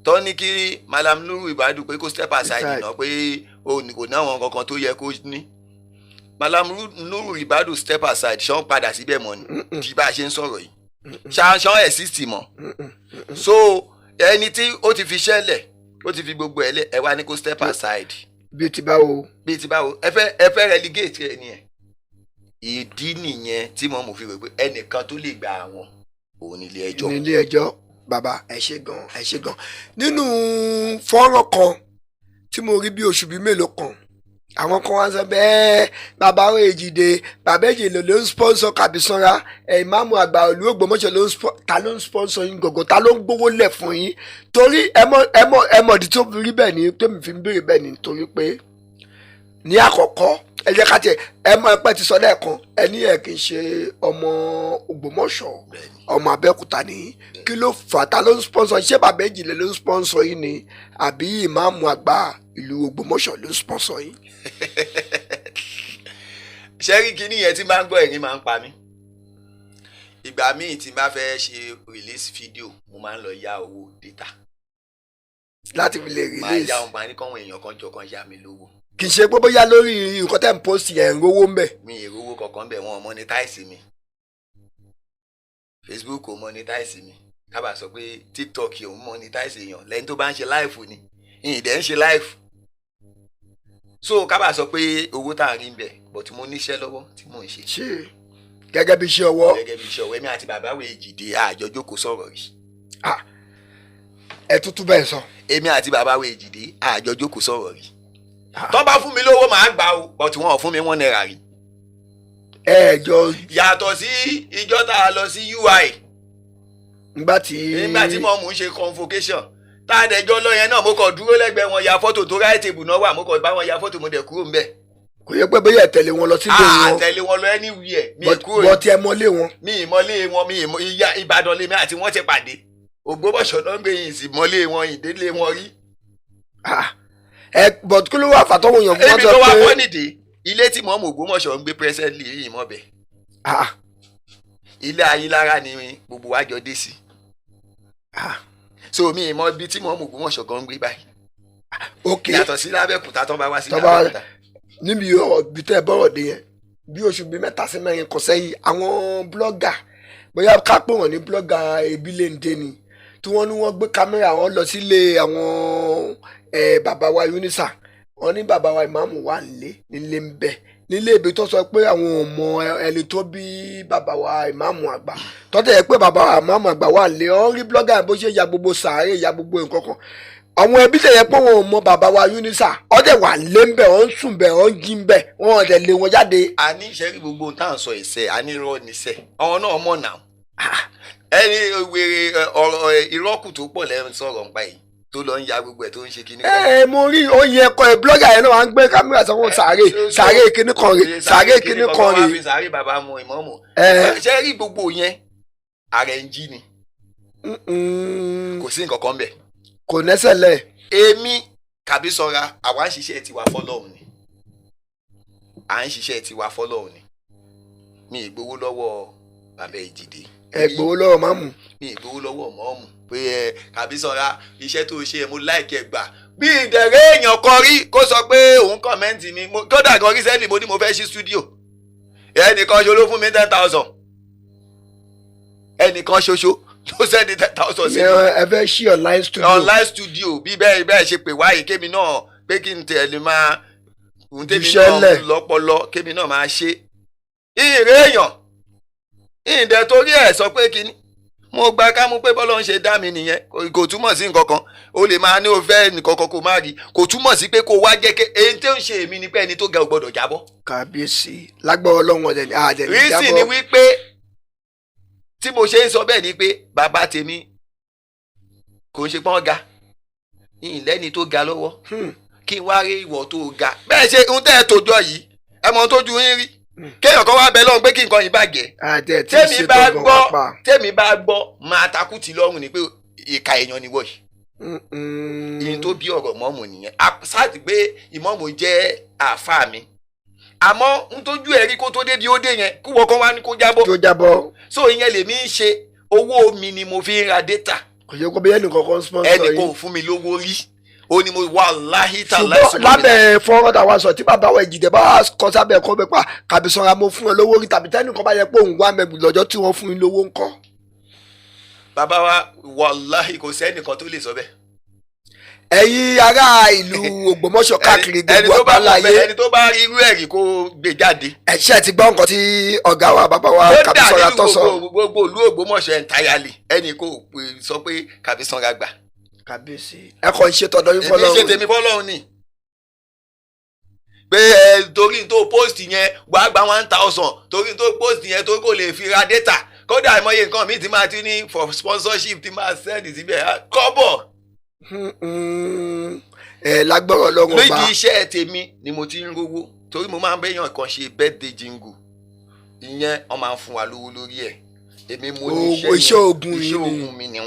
tó ní kí Malam Nuru Ribadu pé kó step aside Aside. náà, pé ó ní kò ní àwọn kankan tó yẹ kó ní. Malam Nuru Ribadu step aside, ṣán padà síbẹ̀ mọ́ ni di bá a ṣe ń sọ̀rọ̀ yìí? Ṣán exist mọ́? So ẹni tí ó ti fi ṣẹlẹ̀, ó ti fi gbogbo ẹ̀ lẹ̀, ẹ wá ní kó step aside. Bíi ti báwo? Bíi ti báwo? Ẹ fẹ́ relegate ẹ nìyẹn. Ìdí nìyẹn tí mo mọ̀ fi rò pé ẹnìkan tó lè gba àwọn òun nílé ẹjọ́. Nílé ẹjọ́. Bàbá, ẹ ṣé gan, ẹ ṣé gan. Nínú fọ́nrán kan tí mo rí bí oṣù bíi mélòó kan, àwọn kan wá sọ bẹ́ẹ̀, bàbá Èjìdé, bàbá Èjìdé ló ń sponsor Kàbísánra, ẹ̀ ìmáàmù àgbà ìlú Ògbómọ̀ṣọ́ ló ń sponsor. Ta ló ń sponsor yín gọ̀gọ̀? Ta ló ń gbówó lẹ̀ fún yín? Torí ẹ mọ̀ ìdí tó fi rí bẹ́ẹ̀ ni tèmi fi ń béèrè bẹ́ẹ̀ ni, torí pé ní àkọ́kọ́, ẹ jẹ́ ká tiẹ̀ ẹ mọ̀, ẹ pẹ́ ti sọ lẹ́ẹ̀kan, ẹ ní ẹ kì í ṣe ọmọ Ògbómọ̀ṣọ́, ọmọ Abẹ́òkúta ní. Kí ló fà á? Ta ló ń sponsor? Ṣé bàbá Èjìdé ló ń sponsor yín ni, àbí ìmáàmù àgbà ìlú Ògbómọ̀ṣọ́ ló ń sponsor yín? Ṣẹ́rí, kínní yẹn tí máa ń gbọ́, ẹ̀rín máa ń pa mí. Ìgbà míì tí n bá fẹ́ ṣe release video, mo máa ń lọ yá owó data láti fi lè máa release. yá wọn, máa ní kọ́wọn èèyàn kan jọ kan yá mi lówó. Kì í ṣe pé bóyá lórí nǹkan tẹ́ ń post yẹn ń rówó ń bẹ̀? Mi ì rówó kankan bẹ̀. Wọ́n monetize mi, Facebook ò monetize mi, kábà sọ pé TikTok ò monetize èèyàn lẹ́yìn tó bá ń ṣe live ni. Ìyìn dẹ̀ ń ṣe live, so kábà sọ pé owó tá à ń rí ń bẹ̀, but mo níṣẹ́ lọ́wọ́ tí mò ń ṣe. Ṣe gẹ́gẹ́ bí iṣẹ́ ọwọ́? Gẹ́gẹ́ bí iṣẹ́ ọwọ́. Èmi àti bàbá wo Èjìdé àjọ jókòó sọ̀rọ̀ rí. Ẹ tútù bẹ́ẹ̀ sọ. Èmi àti bàbá wo Èjìdé àjọ jókòó sọ̀rọ̀ rí. Tó bá fún mi lówó, màá gbà o, but wọn ò fún mi ₦1 rí. Ẹ jọ. Yàtọ̀ sí ìjọ tá a lọ sí UI. Nígbà tí. Nígbà tí mo mú un ṣe convocation, tá a dẹjọ́ lọ yẹn náà, mo kàn dúró lẹ́gbẹ̀ẹ́ wọn ya fọ́tò tó ráì tèbù náà wà, mo kàn bá wọn ya fọ́tò, mo dẹ̀ kúrò ńbẹ̀. Kò yẹ pé bóyá ẹ tẹ̀lé wọn lọ sílé A wọn. tẹ̀lé wọn lọ anywhere, mi kúrò. But ẹ mọ́lé wọn. Mi ìmọ̀lé wọn, mi ìmọ̀ ìyá Ìbàdàn lèmi àti wọn ti pàdé. Ògbómọ̀ṣọ́ náà ń gbé yìí sí mọ́lé wọn, ìdílé wọn rí. Ah, ẹ but kí ló wà fàtọ́wọ̀ èèyàn fún wọn Ebi sọ tó wá pé fọ́ nìdí, ilé tí mọ́mù Ògbómọ̀ṣọ́ ń gbé presently yìí mọ́ bẹ̀. Ah, Ilé Ayílára ni gbogbo wa jọ dé sí. Ah, so mi ìmọ̀ ibi tí mọ́mù Ògbómọ̀ṣọ́ gan ń gbé báyìí. Ok. Yàtọ̀ sí lábẹ́òkúta, tó bá wá sí Tó bá- lábẹ́òkúta. Níbi ọ̀rọ̀ bí tẹ́ ẹ bọ́rọ̀ dé yẹn, bí oṣù bíi 3 sí 4 kan sẹ́yìn, àwọn blogger, bóyá ká pè wọ́n ní blogger Ebilende ni, tí wọ́n ní wọ́n gbé kámẹ́rà wọn lọ sílé àwọn bàbá wa Unisa. Wọ́n ní bàbá wa ìmáàmù wà nílé nílé ń bẹ nílé ibi tó sọ pé àwọn ò mọ ẹni tó bí bàbá wa ìmáàmù àgbà, tọ́tẹ̀ yẹ pé bàbá wa ìmáàmù àgbà wà nílé. Wọ́n rí blogger bó ṣe ya gbogbo sàárè, ya gbogbo nǹkan kan. Àwọn ẹbí tẹ̀yẹ pé wọn ò mọ bàbá wa Unisa, ọdẹ wà lé ń bẹ̀, wọ́n ń sùn bẹ̀, wọ́n ń jí ń bẹ̀, wọ́n ọ̀dẹ̀ lé wọn jáde. A ní ìṣẹ́rí gbogbo ohun tá à ń sọ ìṣe, a ní irọ́ níṣẹ́, àwọn náà mọ̀ náà. Ẹni wèrè ọ̀rọ̀ ìrọ́kù tó pọ̀ lẹ́nu sọ̀rọ̀ nípa yìí tó lọ ń ya gbogbo ẹ̀ tó ń ṣe kíní kan. Ẹ mo rí oyin ẹkọ ẹ, blogger yẹn náà wà ń gbé kámẹ́rà sọ́wọ́ sàárè, sàárè kíní kan rè, sàárè kíní kan rè. Wọ́n fi sàárè bàbá mu ìmọ̀ọ́mù. Ẹ Ṣé rí gbogbo yẹn, ààrẹ ń jí ni. Kò sí nǹkan kan bẹ̀. Kò nẹ́sẹ̀ lẹ̀. Èmi Kàbísọ́ra, àwa ń ṣiṣẹ́ tiwa fọlọ́run ni, à ń ṣiṣẹ́ tiwa fọlọ́run ni. Mi ì gbowó lọ́wọ́ bàbá Ìjìdé. Ẹ gbowó lọ́wọ́ máàmù. Mi ì gbowó lọ́wọ́ mọ́ọ̀mù pé ẹ Kàbísọ́ra, iṣẹ́ tó ṣe, mo like ẹ gbà. Bí ìdẹ̀rẹ́ èèyàn kan rí kó sọ pé òun comment mi. Kódà gan, recently mo ní mo fẹ́ ṣí studio, ẹnìkan ṣo ló fún mi 10,000, ẹnìkan ṣoṣo ló send 10,000 sí mi. Ẹ fẹ́ ṣí online studio. Online studio, bí bẹ́ẹ̀ bẹ́ẹ̀ ṣe pè wáyé, kémi náà pé kí n tẹ̀lé máa ń tèmi Iṣẹ́ náà lẹ̀. lọ́pọlọ, kémi náà máa ṣe ìrè èèyàn ìdẹ torí ẹ̀ sọ pé kíní mo gba ká mú pé bọ́lá ń ṣe dá mi nìyẹn. Kò túmọ̀ sí nǹkan kan. O lè máa ní o fẹ́ nǹkan kan kó má rí, kò túmọ̀ sí pé kó wá jẹ́ ké èyí tó ń ṣe èmi ni pé ẹni tó ga ò gbọ́dọ̀ jábọ́. Kàbíyèsí, lágbára Ọlọ́run, ọ̀dẹ̀ ní àdẹ̀ ní Rísì ni jábọ́. wípé tí mo ṣe ń sọ bẹ́ẹ̀ ni pé bàbá tèmi kò ń ṣe pọ́n ga ìlẹ́ni tó ga lọ́wọ́ kí n wá rí ìwọ̀ tó ga bẹ́ẹ̀ ṣe ń tẹ́ ẹ tójọ́ yìí, ẹ mọ ohun tójú yín rí, kéèyàn kan wá bẹ lọ́hùn pé kí nǹkan yìí bàjẹ́. Àdẹ̀ tí Tẹ́mi ṣe bá tó gan gbọ́ wá pa. Tẹ́mi bá gbọ́, máa takú tì lọ́rùn ni pé ìka èèyàn ni wọ̀ yìí. Ìyẹn tó bí ọ̀rọ̀ mọ́mù nìyẹn. Sáàtì pé ìmọ̀mù jẹ́ àáfàá mi, àmọ́ ń tójú ẹ̀ rí kó tó dé bí ó dé yẹn, kí wọ́n kan wá ní kó jábọ́. Tó jábọ́. So ìyẹn lèmi ń ṣe, owó mi ni mo fi ń ra data. Kò yẹ kó bí ẹnì kankan sponsor Ẹnì yìí. kò fún mi lówó rí, ó ní mo wàláhì tàlá. Ṣùgbọ́n lábẹ́ fọ́nrán táwa sọ, tí bàbá wa Èjìdé bá kọ sábẹ́ kọ́ pé pa Kàbísọ́ra, mo fún ẹ lówó rí, tàbí tẹ́nìkan bá yẹ pé òun wá mẹ́gbù lọ́jọ́ tí wọ́n fún yín lówó ńkọ́? Bàbá wa, wàláhì, kò sẹ́nìkan tó lè sọ bẹ́ẹ̀. Ẹ̀yin ará ìlú Ògbómọ̀ṣọ́ káàkiri Ẹni gbogbo tó bá mọ̀ àgbáláyé, bẹ́ẹ̀, ẹni tó bá rí irú ẹ̀rí kó gbé jáde. Ẹ̀ṣẹ́ ti gbọ́ nǹkan tí ọ̀gá wa, bàbá wa Kódà Kàbísọ́ra nínú tó sọ. gbogbo ìlú Ògbómọ̀ṣọ́ entirely, ẹnì kò sọ pé Kàbísọ́ra gbà. Kàbíyèsí, ẹ kàn ń ṣe tọ̀dọ̀ yín Èmi ṣe fọlọ́run. tèmi fọlọ́run ni pé ẹ torí tó post yẹn, wàá gba 1,000, torí tó post yẹn tó kò lè fi ra data. Kódà àìmọye nǹkan mi ti máa ti ní for sponsorship ti máa send síbẹ̀, kọ́bọ̀. Ẹ lágbọ́rọ̀ Ọlọ́run ọba. Méjì iṣẹ́ tèmi ni mo ti ń rówó, torí mo máa ń bẹ́yàn kan ṣe birthday jingle, ìyẹn wọ́n máa ń fún wa lówó lórí ẹ̀. Èmi mo ní iṣẹ́ Owó iṣẹ́ yẹn. oògùn yìí Iṣẹ́ ni. oògùn mi ni.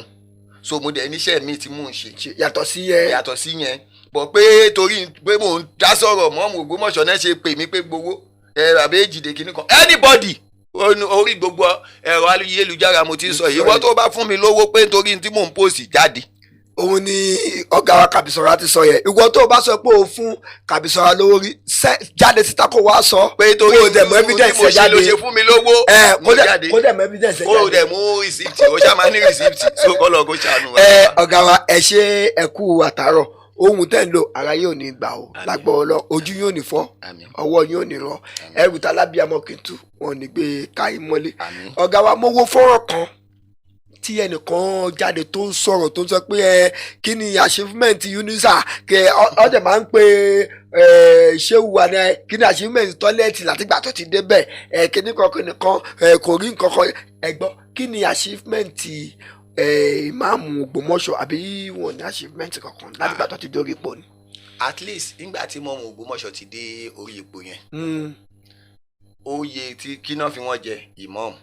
So mo dẹ̀ níṣẹ́ mi tí mò ń ṣe Yàtọ̀ sí ẹ. Yàtọ̀ sí yẹn bọ̀ pé torí pé mò ń dá sọ̀rọ̀ mọ́ mo Ògbómọ̀ṣọ́ náà ṣe pè mí pé gbowó ẹ bàbá Èjìdé kìíní kan. Anybody orí gbogbo ẹ̀rọ ayélujára mo ti ń sọ yìí, ìwọ tó bá fún mi lówó pé nítorí tí mò ń post jáde. Òun ni ọ̀gá wa Kàbísọ́ra ti sọ yẹn. Ìwọ tó o bá sọ pé o fún Kàbísọ́ra lówó rí, jáde síta kó wá sọ. Pé torí Kó o dẹ̀ mú evidence tí mo ẹ ṣe jáde. ló ṣe fún mi lówó, Ẹ mú kó dẹ̀ jáde. Kó dẹ̀ mú evidence ẹ Kó o jáde. dẹ̀ mú receipt, o ṣáà máa ní receipt, so kọ́ lọ kó ṣàánú wa. Ẹ ọ̀gá wa, ẹ ṣe, ẹ kú àtàárọ̀. Ohun tẹ́ ń lò, ara yóò ní gbà ó. Àmín. Lágbọ́ ọlọ́, ojú yóò ní fọ́, Àmín. ọwọ́ yóò ní rọ, ẹrù tálábíàmọ́ kì í tú wọn ò ní gbé káyín mọ́lé. Àmín. Ọ̀gá wa, mo wo fọ́nrán kan tí ẹnìkan jáde tó ń sọ̀rọ̀, tó ń sọ pé ẹ kí ni achievement Unisa kẹ ọdẹ máa ń pe. Ṣéwù wa ní kí ni achievement toilet látìgbà tó ti débẹ̀, kíní kan kíní kan, kò rí nǹkan kan. Ẹ gbọ́, kí ni achievement ìmáàmù Ògbómọ̀ṣọ́, àbí wọn ní achievement kankan látìgbà tó ti dórí ipò ni? At least nígbà tí mọ́mù Ògbómọ̀ṣọ́ ti dé orí ipò yẹn, oyè tí kí náà fi wọ́n jẹ ìmáàmù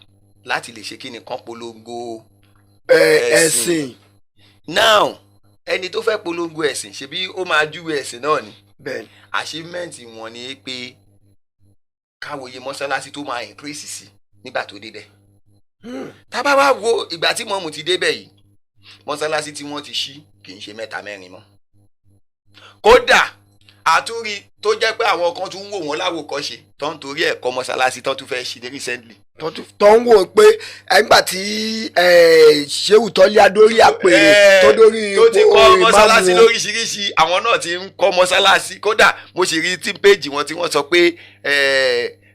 láti lè ṣe kí ni kán polongo ẹ̀sìn. Ẹ̀sìn. Now, ẹni tó fẹ́ polongo ẹ̀sìn, ṣebí ó máa júwe ẹ̀sìn náà ni? Bẹ́ẹ̀ni. Achievement wọn ni pé káwòye mọ́sálásí tó máa increase sí nígbà tó débẹ̀. Tá bá wá wo ìgbà tí mọ́mù ti débẹ̀ yìí, mọ́sálásí tí wọ́n ti ṣí kì í ṣe mẹ́ta mẹ́rin mọ́. Kódà àtúrí tó jẹ́ pé àwọn kan tún ń wò wọ́n láwòkọ́ṣe tó ń torí ẹ̀ kọ́ mọ́sálásí tó tún fẹ́ ṣí recently. Tó ń wò pé ẹgbà tí Ṣéwù Tọ́lá dórí àpèrè, tó dórí tó ti ipò kọ́ mọ́sálásí ìmáàmù. lóríṣiríṣi, àwọn náà ti ń kọ́ mọ́sálásí. Kódà mo sì rí tí péjì wọn tí wọ́n sọ pé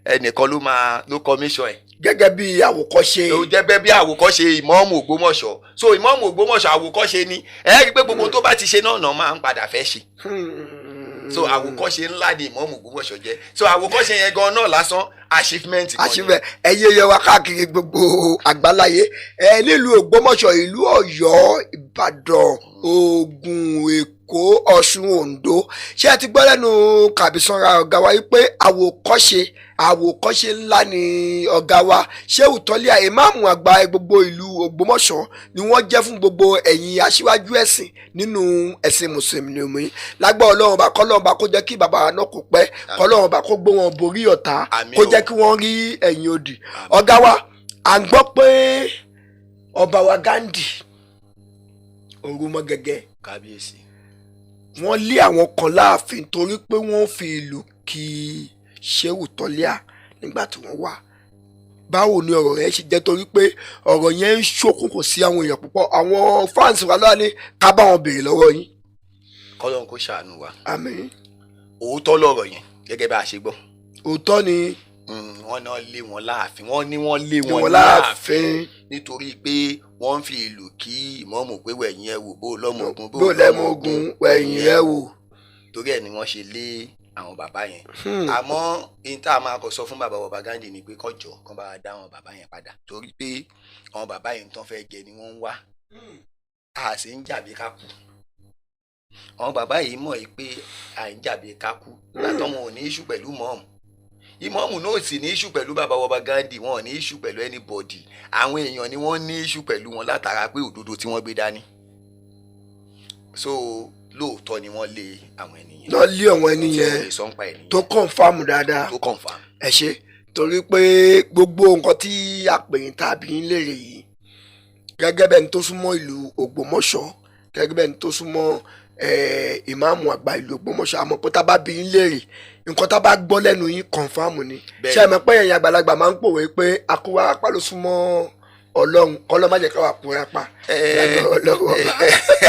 ẹnìkan ló máa ló commission ẹ̀ gẹ́gẹ́ bí àwòkọ́ṣe. Ó jẹ́ bẹ́ẹ̀ bí àwòkọ́ṣe ìmáàmù Ògbómọ̀ṣọ́. So ìmáàmù Ògbómọ̀ṣọ́, àwòkọ́ṣe ni. Ẹ rí i pé gbogbo tó bá ti ṣe náà náà máa ń padà fẹ́ ṣe. So àwòkọ́ṣe ńlá ni ìmáàmù Ògbómọ̀ṣọ́ jẹ́. So àwòkọ́ṣe yẹn gan náà lásán, achievement kan ni. Àṣìfẹ́ ẹ̀yẹ yẹ wa káàkiri gbogbo àgbáláyé, ẹ nílùú Ògbómọ̀ṣọ́, ìlú Ọ̀yọ́, Ìbàdàn, Ògùn, Èkó, Ọ̀ṣun, Oǹdó, ṣé ẹ ti gbọ́ lẹ́nu Kàbísánra ọ̀gá wa wípé àwòkọ́ṣe, àwòkọ́ṣe ńlá ni ọ̀gá wa Ṣéhù Tọ́líà, ìmáàmù àgbà gbogbo ìlú Ògbómọ̀ṣọ́ ni wọ́n jẹ́ fún gbogbo ẹ̀yin aṣíwájú ẹ̀sìn nínú ẹ̀sìn mùsùlùmí. Lágbà Ọlọ́run bá, kọ́lọ́run bá kó jẹ́ kí bàbá náà kó pẹ́, kọ́lọ́run bá kó gbé wọn borí ọ̀tá, Àmín kó o. jẹ́ kí wọ́n rí ẹ̀yìn òdì. Ọ̀gá wa, à ń gbọ́ pé ọba wa Ghandi Òrùmọ̀gẹ̀gẹ̀, Kábíyèsí. wọ́n lé àwọn kan láàfin torí pé wọ́n fi ìlú kí Ṣéhù Tọ́líà nígbà tí wọ́n wà. Báwo ni ọ̀rọ̀ yẹn ṣe jẹ́? Torí pé ọ̀rọ̀ yẹn ń ṣókùnkùn sí àwọn èèyàn púpọ̀. Àwọn fans wa lọ́wọ́ ní ká bá wọn béèrè lọ́wọ́ yín. Kọ́lọ́run kó ṣàánú wa. Àmín. Òótọ́ lọ̀rọ̀ yẹn gẹ́gẹ́ bá a ṣe gbọ́. Òótọ́ ni. Wọ́n náà lé wọn láàfin, wọ́n ní wọ́n lé ní wọn wọn láàfin láàfin nítorí pé wọ́n ń fi ìlú kí ìmáàmù pé wẹ̀yìn ẹ̀ wò, bó lọ́mọ ogun, bó lẹ́mú ogun, wẹ̀yìn ẹ̀ wò. Torí ẹ̀ ni wọ́n ṣe lé àwọn bàbá yẹn. Àmọ́ in tá a máa kọ sọ fún bàbá bàbá Ghandi ni pé kó jọ̀ọ́, kán bá wa dá àwọn bàbá yẹn padà, torí pé àwọn bàbá yẹn tán fẹ́ jẹ ni wọ́n ń wá, a sì ń jàbí ká kú. Àwọn bàbá yìí mọ̀ yìí pé à ń jàbí ká kú látọ̀. Wọn ò ní issue pẹ̀lú mọ́ọ̀mù, ìmọ̀ọ́mù náà sì ní issue pẹ̀lú bàbá bàbá Ghandi. Wọn ò ní issue pẹ̀lú anybody. Àwọn èèyàn ni wọ́n ní issue pẹ̀lú wọn látara pé òdodo tí wọ́n gbé dání. So lóòótọ́ ni wọ́n lé àwọn ènìyàn. Lọ lé àwọn ẹni tí wọ́n yẹn lè sọ ń pa ènìyàn tó confirm dáadáa. Tó confirm. Ẹ ṣe, torí pé gbogbo nǹkan tí a pè yín tàbí ń lérè yìí, gẹ́gẹ́ bẹ́ẹ̀ ni tó súnmọ́ ìlú Ògbómọ̀ṣọ́, gẹ́gẹ́ bẹ́ẹ̀ ni tó súnmọ́ ìmáàmù àgbà ìlú Ògbómọ̀ṣọ́, àmọ́ pé tá a bá bí yín léèrè nǹkan, tá a bá gbọ́ lẹ́nu yín, confirm ni. Bẹ́ẹ̀ni. Ṣé ẹ mọ̀ pé ẹ̀yin àgbàlagbà máa ń pòwe pé akówárapá ló súnmọ́ Ọlọ́run? Kọ́lọ́ má jẹ́ káwá kúra pa. Lágbára Ọlọ́run ọba.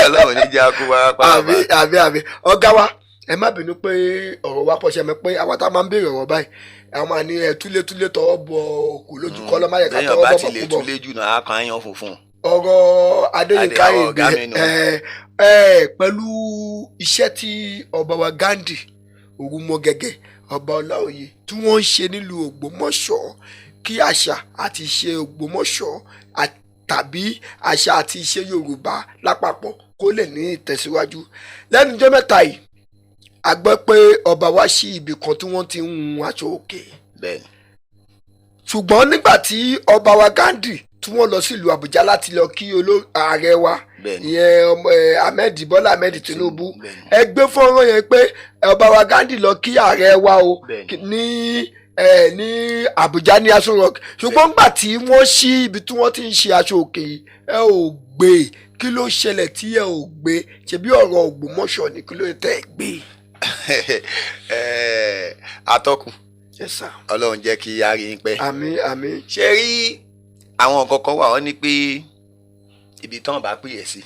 Ọlọ́run ní jẹ́ akó wa pa. Àbí àbí àbí. Ọ̀gá wa, ẹ má bínú pé ọ̀rọ̀ wa pọ̀. Ṣe mọ̀ pé àwa tá a máa ń béèrè ọ̀rọ̀ báyìí, àwọn máa ní ẹ túlétúlé tọwọ́ bọ òkú lójú, kọ́ lọ́ má yẹ ká lẹ́yìn tọwọ́ ọba bọ̀ ti lè bọ̀ kú bọ̀. túlé jù náà, á kan áyán funfun. Ọ̀rọ̀ Adéyínká Adé, àwọn ọ̀gá Ìgbé mi nù. ẹ ẹ pẹ̀lú iṣẹ́ tí ọba wa Ghandi Òrùmọ̀gẹ̀gẹ̀, ọba Ọláòyè, tí wọ́n ń ṣe nílùú Ògbómọ̀ṣọ́, kí àṣà àti ìṣe Ògbómọ̀ṣọ́ tàbí àṣà àti ìṣe Yorùbá lápapọ̀ kó lè ní ìtẹ̀síwájú. Lẹ́nu ọjọ́ mẹ́ta yìí, a gbọ́ pé ọba wa ṣí ibì kan tí wọ́n ti ń hun aṣọ òkè. Bẹ́ẹ̀ni. Ṣùgbọ́n nígbà tí ọba wa Ghandi tí wọ́n lọ sílùú Àbújá láti lọ kí ààrẹ wa, ìyẹn ọmọ ẹ Ahmed Bọ́lá Ahmed Tinubu, ẹ gbé fọ́nrán yẹn pé ọba wa Ghandi lọ kí ààrẹ wa o ní ẹ ní Àbújá ní Aso Rock, ṣùgbọ́n nígbà tí wọ́n ṣí ibi tí wọ́n ti ń ṣe aṣọ òkè yìí, ẹ ò gbé. Kí ló ṣẹlẹ̀ tí ẹ ò gbé? Ṣebí ọ̀rọ̀ Ògbómọ̀ṣọ́ ni, kí ló tẹ̀ ẹ gbé? Atọ́kùn. Yes sir. Ọlọ́run jẹ́ kí a rí yín pẹ́. Àmín, àmín. Ṣe rí àwọn nǹkan kan wà, wọ́n ní pé ibi tán bá pè é sí,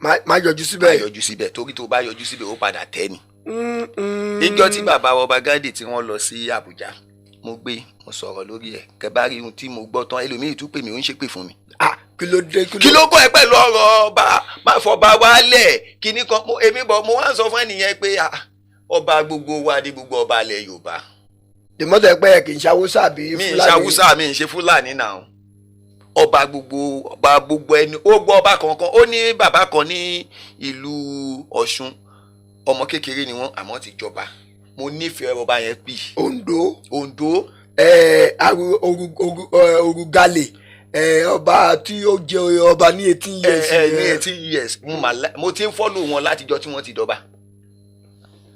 má yọjú má síbẹ̀. yọjú síbẹ̀, torí tó bá yọjú síbẹ̀, ó padà tẹ́ ni. Níjọ́ tí bàbá ọba Ghandi tí wọ́n lọ sí Àbújá, mo gbé, mo sọ̀rọ̀ lórí ẹ̀. Kẹ bá rí ohun tí mo gbọ́ tán, ẹlòmíì tún pè mí, ó ń ṣépè fún mi. Ah, kí ló dé? Kí ló kọ́ ẹ pẹ̀lú ọ̀rọ̀ ọba? Má fọba wálẹ̀ kíní kan. Èmi bọ̀, mo wá ń sọ fún ẹnìyẹn pé ah, Ọba gbogbo wa ní gbogbo ọba ilẹ̀ Yorùbá. Tèmọ́tò ẹgbẹ́ kì í ṣe Haúsá àbí Mi ì ṣe Fúlàní. Haúsá, mi ì ṣe Fúlàní náà. Ọba gbogbo, ọba gbogbo ẹni ó gbọ́ ọba kankan. Ó ní bàbá kan ní ìlú Ọ̀ṣun, ọmọ kékeré ni wọ́n, àmọ́ ti jọba. Mo nífẹ̀ẹ́ ọba yẹn pì. Oǹdó. Oǹdó. Orugale, ọba tí ó jẹ ọba ní 18 years. Ẹ ní 18 years. Mo ti ń follow wọn látijọ́ tí wọ́n ti dọba.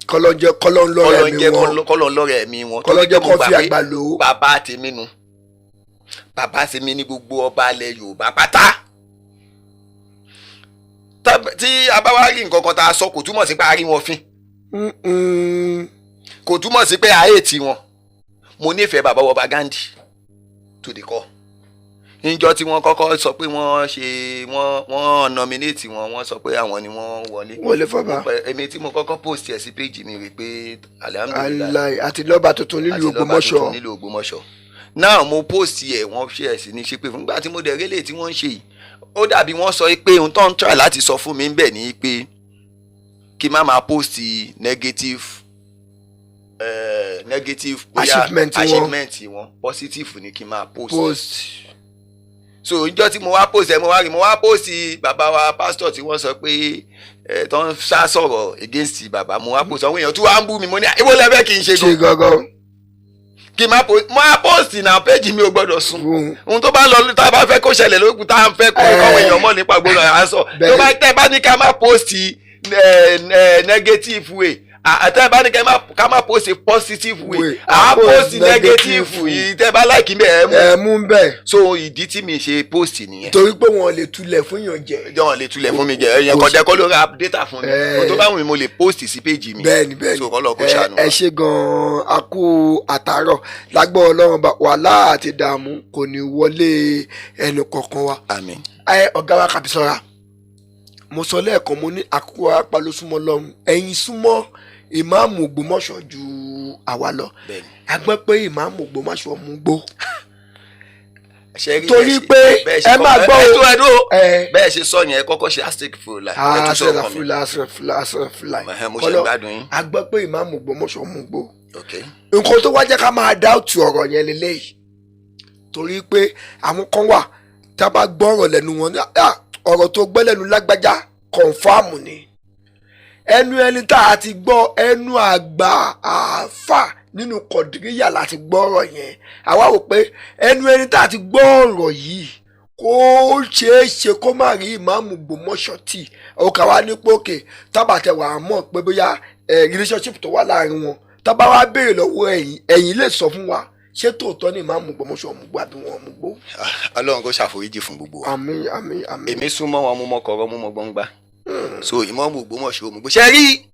Kọlọ́njẹ kọlọ́nlọ́rẹ̀ mi Kọlọ́njẹ wọn. Kọlọ́nlọ́rẹ̀ mi wọn. Kọlọ́njẹ Torí pé mo kọ́ gbà fi pé àgbà lò ó. Bàbá tèmi nu, bàbá tèmi ní gbogbo ọba ilẹ̀ Yorùbá pátá. Tí a bá wá rí nǹkan kan tá a sọ, kò túmọ̀ sí pé a rí wọn fín. Kò túmọ̀ sí pé a hate wọn. Mo nífẹ̀ẹ́ bàbá ọba Gandhi to the core. Níjọ́ tí wọ́n kọ́kọ́ sọ pé wọ́n ṣe wọ́n nominate wọn, wọ́n sọ pé àwọn ni wọ́n wọlé. Wọlé fọba. Èmi tí mo kọ́kọ́ post ẹ̀ sí page mi rí pé alhamdulillahi. Aláì àti lọ́ba tuntun nílùú Àti lọ́ba Ògbómọ̀ṣọ́. tuntun nílùú Ògbómọ̀ṣọ́. Náà mo post ẹ̀, wọ́n ṣe ẹ̀ sí ní ṣe pé fúngbà tí mo dẹ̀ rélé tí wọ́n ń ṣe yìí, ó dàbí wọ́n sọ pé ohun tó ń try láti sọ fún mi ń bẹ̀ ni pé kí n má máa post negative bóyá Achievement wọn. Achievement wọn, positive ni kí n máa post. Post. So ìjọ tí mo wá post ẹ, mo wá rí, mo wá post bàbá wa pastor tí wọ́n sọ pé ẹ tó ń sá sọ̀rọ̀ against bàbá. Mo wá post, àwọn èèyàn tí wàá ń bú mi. Mo ní èwo lẹ fẹ́ kí n ṣe ṣe gan? Gangan. Kí n má post? Mo á post náà, page mi ò gbọ́dọ̀ sùn. Fún Ohun tó bá lọ, tá a bá fẹ́ kó ṣẹlẹ̀ lókun, tá a fẹ́ kó káwọn èèyàn mọ̀ nípa gbogbo à ń sọ. Tó bá tẹ́ bá ní ká má post negative way, àtẹ́ bá ní ká má post positive way, Way, à á à post post negative negative. yìí. Tẹ́ bá like bẹ́ẹ̀, ẹ mú. Ẹ mú bẹ́ẹ̀. So ìdí tí mi ṣe post nìyẹn. Torí pé wọn lè tulẹ̀ fún yàn jẹ. Jọ̀wọ́n lè tulẹ̀ fún mi jẹ, ẹ̀yàn kọjá kọ́ ló ra data fún mi. Ohun tó bá wù mí, mo lè post sí page mi. Bẹ́ẹ̀ni. So kọ́ lọ kó Ẹ ṣàánú ẹ wa. ṣe gan-an, a kú àtàárọ̀. Lágbọ́ Ọlọ́run bá wàhálà àti ìdààmú kò ní wọlé ẹnì kọ̀ọ̀kan wa. Àmín. Ẹ ọ̀gá wa Kàbísọ́ra, mo sọ lẹ́ẹ̀kan, mo ní àkókò apá ló súnmọ́ lọ́run, ẹ̀yin súnmọ́ ìmáàmù Ògbómọ̀ṣọ́ ju àwa lọ. Bẹ́ẹ̀ni. A gbọ́ pé ìmáàmù Ògbómọ̀ṣọ́ mú gbó. Ṣe rí Torí bẹ́ẹ̀ ṣe- pé bẹ́ẹ̀ ṣe ẹ máa kọ́kọ́- gbọ́ ẹ o. tó ẹ dúró. Ẹ Bẹ́ẹ̀ ṣe sọ yẹn, ẹ kọ́kọ́ ṣe astagfirullah, ẹ tún sọ ọkàn mi. Astagfirullah, astagfirullah, astagfirullah. Ẹhẹ́n, mo ṣe Kọ́lọ́- gbádùn yín. A gbọ́ pé ìmáàmù Ògbómọ̀ṣọ́ mú gbó. Ok. Nǹkan tó wá jẹ́ ká máa dáùtù ọ̀rọ̀ yẹn lélẹ́yìí, torí pé àwọn kan wà tá a bá gbọ́ ọ̀rọ̀ lẹ́nu wọn ní, "Ah, ọ̀rọ̀ tó gbọ́ lẹ́nu lágbájá, confirm ni." Ẹnu ẹni tá a ti gbọ́, ẹnu àgbà àáfà nínú kọ̀díríyà láti gbọ́ ọ̀rọ̀ yẹn. Àwa wò pé ẹnu ẹni tá a ti gbọ́ ọ̀rọ̀ yìí, kó ṣeé ṣe kó má rí ìmáàmù Ògbómọ̀ṣọ́ tì ọkà wa ní pòkè tábàtẹ̀ wà á mọ̀ pé bóyá relationship tó wà láàrin wọn. Tábà wá béèrè lọ́wọ́ ẹ̀yin, ẹ̀yin lè sọ fún wa ṣé tòótọ́ ní ìmáàmù Ògbómọ̀ṣọ́ mú gbó àbí wọn mú gbó? Ọlọ́run kó ṣàforíjì fún gbogbo wa. Àmín, àmín, àmín. Èmi súnmọ́ wọn, mo mọ kọ̀rọ̀, mo mọ gbọ́ngbà. So ìmáàmù Ògbómọ̀ṣọ́ mú gbó. Ṣe rí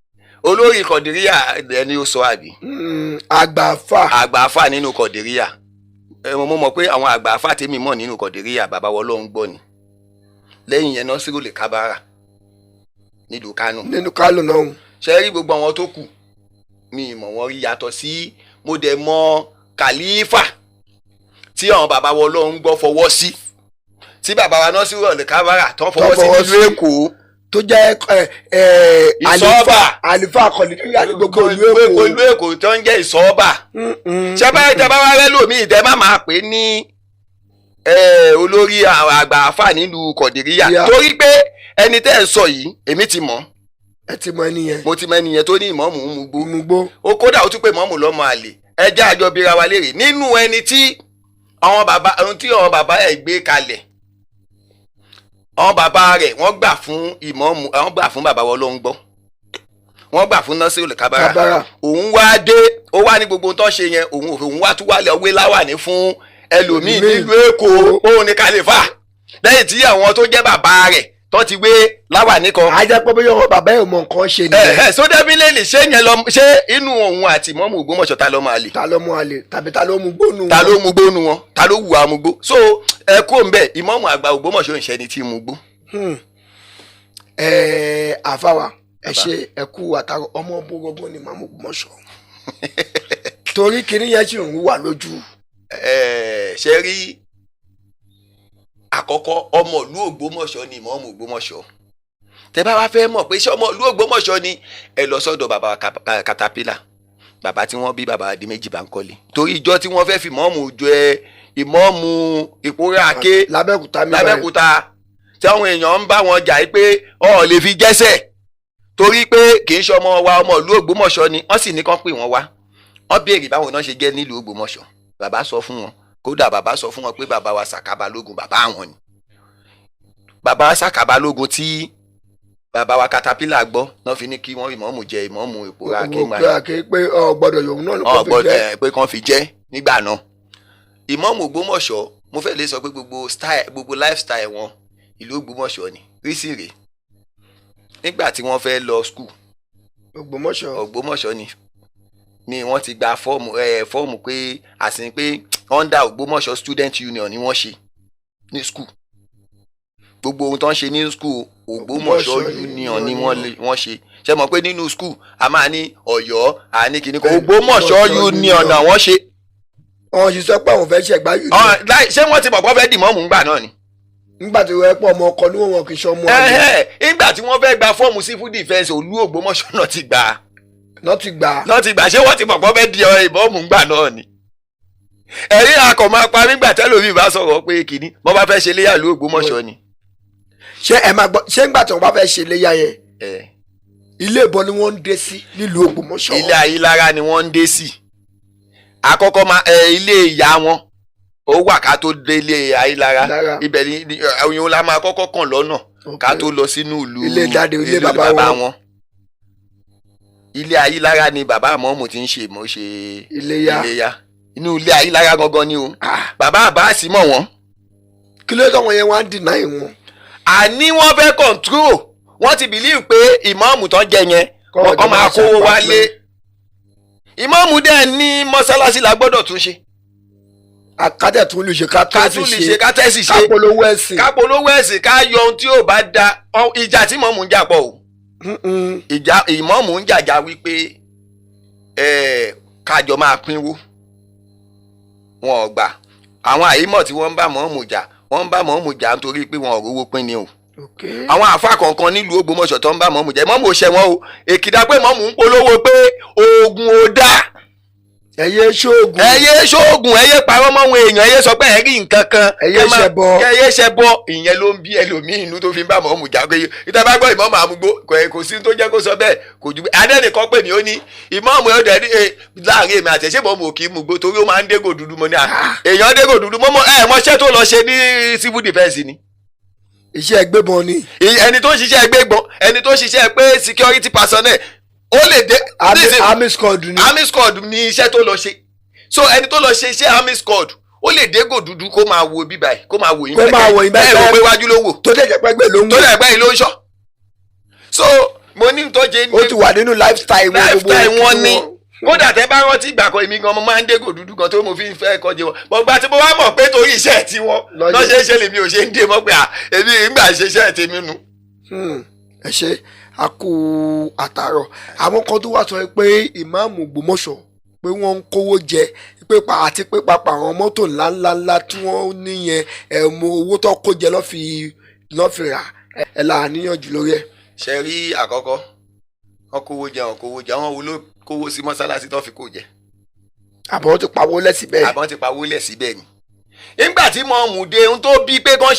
olórí kọ̀díríyà ẹni ó sọ àbí? Àgbààfà. Àgbà àfà nínú kọ̀díríyà. Mo mọ̀ pé àwọn àgbà àfà tèmi mọ̀ nínú kọ̀díríyà, bàbá wọn ló ń gbọ́ ni. Lẹ́yìn yẹn, Nasiru lè kábàárà nílùú Kánò. Nínú Kánò náà. Ṣe rí gbogbo àwọn tó kù, mi ì mọ̀ wọ́n rí. Yàtọ̀ sí mo dẹ̀ mọ̀ kàlífà tí àwọn bàbá wọn ló ń gbọ́ fọwọ́ sí, tí bàbá wa Nasiru lè kábàárà tán fọwọ́ sí fọwọ́ nílùú sí. Èkó. Tó jẹ́ ẹ ẹ Ìsọ́ọ̀bà. Àlìfà kọ̀díríyà ní gbogbo ìlú Èkó. Ìlú Èkó tó ń jẹ́ Ìsọ́ọ̀bà. Ṣé báyìí tẹ bá wá rẹ lómi, tẹ má máa pè ní olórí àwọn àgbà àfà nílùú Kọ̀dìríyà. Torí pé ẹni tẹ́ ẹ sọ yìí, èmi ti mọ̀. Ẹ ti mọ ẹni yẹn? Mo ti mọ ẹni yẹn tó ní ìmọ̀ọ́mù ń mugbó. Mú gbó. Ó kódà ó tún pé mọ́mù lọ́mọ àlè. Ẹ jẹ́ àjọ bíra wa léèrè nínú ẹni tí àwọn bàbá, ohun tí àwọn bàbá ẹ̀ gbé kalẹ̀, àwọn bàbá rẹ̀ wọ́n gbà fún ìmọ̀ọ́mù, àwọn gbà fún bàbá wọn ló ń gbọ́, wọ́n gbà fún Nasiru Kabara. Kábàárà. Òun wá dé, ó wá ní gbogbo ohun tó ṣe yẹn, òun òun wá tún wálé ọwé láwàní fún ẹlòmíì Ẹlòmíì. nílùú Èkó, òun ní kàlífà, lẹ́yìn tí àwọn tó jẹ́ bàbá rẹ̀ tó ti wé láwàní kan. A jẹ́ pé bóyá ọmọ bàbá ẹ̀ ò mọ nǹkan ṣe Ẹ nìyẹn. ẹ so definitely, ṣé yẹn lọ, ṣé inú òun àti ìmọ̀ọ́mù Ògbómọ̀ṣọ́, ta ló máa lè? Ta ló mú àlè tàbí ta ló mú gbónú? Ta ló mú gbónu wọn? Ta ló wù amúgbó? So ẹ kó ń bẹ, ìmọ̀ọ́mù àgbà Ògbómọ̀ṣọ́ ń ṣe ni tí mú gbó. Ẹ àfàwà, ẹ ṣe, ẹ kú àtàrọ. Ọmọ bógógó ni màmú Ògbómọ̀ṣọ́, torí kinní yẹn sì ń wà lójú. Ẹ ṣe rí àkọ́kọ́, ọmọ ìlú Ògbómọ̀ṣọ́ ni ìmọ̀ọ́mù Ògbómọ̀ṣọ́. Tẹ bá wá fẹ́ mọ̀ pé ṣé ọmọ ìlú Ògbómọ̀ṣọ́ ni, ẹ lọ sọ́dọ̀ bàbá Caterpillar, bàbá tí wọ́n bí bàbá Adéméjì Bánkọ́lé, torí ìjọ tí wọ́n fẹ́ fi ìmọ̀ọ́mù jọ ẹ ìmọ̀ọ́mù Ìpóráké Lábẹ́òkúta mi báyìí. Lábẹ́òkúta, tí àwọn èèyàn ń bá wọn jà yìí pé ọ lè fi jẹ́sẹ̀ torí pé kì í ṣe ọmọ wa, ọmọ ìlú Ògbómọ̀ṣọ́ ni. Wọ́n sì ní kán pè wọ́n wá, wọ́n béèrè báwọn náà ṣe jẹ́ nílùú Ògbómọ̀ṣọ́. Bàbá sọ fún wọn, kódà bàbá sọ fún wọn pé bàbá wa Sàká Balógun, bàbá àwọn ni bàbá wa Sàká Balógun tí bàbá wa Caterpillar gbọ́ náà fi ní kí wọ́n ìmọ̀ọ́mù jẹ ìmọ̀ọ́mù Ìpóráké ńgbà yẹn. Òkè pé ọ gbọ́dọ̀ yòówù náà ló ọ kọ́ fi gbọ́dọ̀ jẹ́. Ẹ pé kán fi jẹ́ nígbà náà. Ìmọ̀ọ́mù Ògbómọ̀ṣọ́, mo fẹ́ lè sọ pé gbogbo style, gbogbo lifestyle wọn, ìlú Ògbómọ̀ṣọ́ ni rísì rè. Nígbà tí wọ́n fẹ́ lọ school, Ògbómọ̀ṣọ́. Ògbómọ̀ṣọ́ ni wọ́n ti gba fọ́ọ̀mù ẹ, fọ́ọ̀mù pé àsìn pé under Ògbómọ̀ṣọ́ Student Union ni wọ́n ṣe ní school. Gbogbo ohun tó ń ṣe ní school, Ògbómọ̀ṣọ́ Ògbómọ̀ṣọ́ Union ni wọ́n ṣe. Ṣe mọ̀ pé nínú school a máa ní Ọ̀yọ́, a ní kíní kan, Bẹ́ẹ̀ni, Ògbómọ̀ṣọ́ Ògbómọ̀ṣọ́ Union Union. náà wọ́n ṣe. Wọn sì sọ pé àwọn fẹ́ ṣẹ̀gbá yìí. Ṣé wọ́n ti mọ̀ pé wọ́n fẹ́ dì mọ́mù ńgbà náà ni? Nígbà tí wọ́n pọ̀ ọmọ ọkọ ní wọn kì í ṣe ọmọ àlè. Ẹ̀hẹ́, nígbà tí wọ́n fẹ́ gba fọ́ọ̀mù civil defence, olú Ògbómọ̀ṣọ́ náà ti gbà á. Náà ti gbà á. Náà ti gbà. Ṣé wọ́n ti mọ̀ pé wọ́n fẹ́ di ìmọ̀ọ́mù ńgbà náà ni? Ẹ̀rí akọ̀ máa pa nígbà tẹ́lómi bá sọ̀rọ̀ pé kìíní wọ́n bá fẹ́ ṣe léyà ìlú Ògbómọ̀ṣọ́ ni. Ṣé ẹ máa gbọ́, ṣé ńgbà tí wọ́n bá fẹ́ ṣe léyà yẹn, Ẹ̀, ilé ìbọn ni wọ́n ń dé sí nílùú Ògbómọ̀ṣọ́? Ilé Ayílára ni wọ́n ń dé sí. Àkọ́kọ́ máa ẹ ilé ìyá wọn ó wà ká tó dé ilé Ayílára. Lára. Ibẹ̀ ni òyìnbó la máa kọ́kọ́ kàn lọ́nà ká tó lọ sínú ìlú. Ilé dáde, ilé bàbá wọn. Wọn. Ilé Ayílára ni bàbá àmọ́mù ti ń ṣe mọ́ ṣe Iléyá. Iléyá, inú ilé Ayílára gangan ni o. Ah, bàbá Àbáàsì mọ̀ wọ́n. Kí ló dé wọn yẹn wá ń deny wọn? Àní wọ́n fẹ́ control, wọ́n ti believe pé ìmáàmù tán jẹ yẹn, Kọ́ wọ́n ọjọ́ máa máa kówó ṣàpá wálé. Ìmáàmù dẹ̀ ní mọ́sálásí la gbọ́dọ̀ tún ṣe. Akátẹ̀ tún lè ṣe, ká ká tún lè ṣe, ká tẹ́sì ṣe, ká polówó ẹ̀sìn. Ká polówó ẹ̀sìn, ká yọ ohun tí ò bá da. Ìjà tí ìmáàmù ń jà pọ̀ o. Mm-mm. Ìjà ìmáàmù ń jàjà wípé kájọ máa pínwó. Wọn ò gbà. Àwọn àyímọ̀ tí wọ́n ń bá mọ̀ọ́mù jà, wọ́n ń bá mọ̀ọ́mù jà nítorí pé wọn ò rówó pín ni o. Àwọn àfa kọ̀ọ̀kan nílùú Ògbómọ̀ṣọ́ tó ń bá mọ̀ọ́mù jà, mọ̀ọ́mù ò ṣẹ̀ wọ́n o. Èkìdá pé mọ̀ọ́mù ń polówó pé oògùn ò dáa. Ẹ̀yẹ ṣoògùn. Ẹ yé ṣoògùn, ẹ yé parọ́ mọ́ àwọn èèyàn, ẹ yé sọ pé ẹ rí nǹkan kan. Ẹ yé ṣẹbọ. Ẹ yé ṣẹbọ. Ìyẹn ló ń bí ẹlòmíì inú tó fi ń bá mọ̀ọ́mù jà pé ìta bá gbọ́ ìmọ̀ọ́mù àmúgbó kò sí tó jẹ́ kó sọ bẹ́ẹ̀. Kò ju adẹ́nìkan pè mí, ó ní ìmọ̀ọ́mù ẹ̀ dẹ̀ láàrin èmi àti ẹ̀, ṣé mọ̀ọ́mù ò kì í mugbó torí ó máa ń dégò dúdú? Mo ní à èèyàn dégò dúdú mọ́mọ́ ẹ̀ mọ́ṣẹ́ tó lọ ṣe ní civil defence ni. Iṣẹ́ gbébọn ni. Ẹni tó ń ṣiṣẹ́ gbégbọn, ẹni tó ń ṣiṣẹ́ pé security personnel, ó lè dé Army squad ni. Army squad ní iṣẹ́ tó lọ ṣe. So ẹni tó lọ ṣe iṣẹ́ army squad, ó lè dégò dúdú kó máa wo bíbá yìí, kó máa wò yín. Kó máa wò yín báyìí. Ẹ rò pé wájú ló wò. Tó dẹ̀ jẹ́ pẹ́gbẹ́ ló ń tó wò. dẹ̀ gbẹ́ yìí ló ń ṣọ́. So mo ní tó ṣe Ó ti wà nínú lifestyle wọn. Gbogbo lifestyle wọn ni. wọn. Kódà tẹ bá rántí ìgbà kan, èmi gan mo máa ń dégò dúdú gan tó mo fi ń fẹ́ kọjá wọn mo gba tí mo wá mọ̀ pé torí iṣẹ́ tiwọn Lọ́jọ́- lọ́ ṣe é ṣe lèmi ò ṣe ń dé mọ́ pé à èmi ìgbà ṣe iṣẹ́ tèmi nu. Ẹ ṣe, a kú àtàrọ. Àwọn kan tó wá sọ pé ìmáàmù Ògbómọ̀ṣọ́ pé wọ́n ń kówó jẹ, pé pa àti pé papọ̀ àwọn mọ́tò ńláńláńlá tí wọ́n níyẹn, ẹ̀ mọ owó tó kó jẹ lọ́ fi rà ẹ̀ là níyànjú lórí ẹ̀. Ṣe rí àkọ́kọ́, wọn kówó jẹ, wọn kówó jẹ, àwọn wo ló kówó sí mọ́sálásí tó fi kó jẹ? Àbọ̀ wọ́n ti pawó lẹ́sìn bẹ́ẹ̀. Àbọ̀n ti pawó lẹ̀ síbẹ̀ ni. Nígbà tí mọ̀ọ́mù dé, ohun tó bí pé kán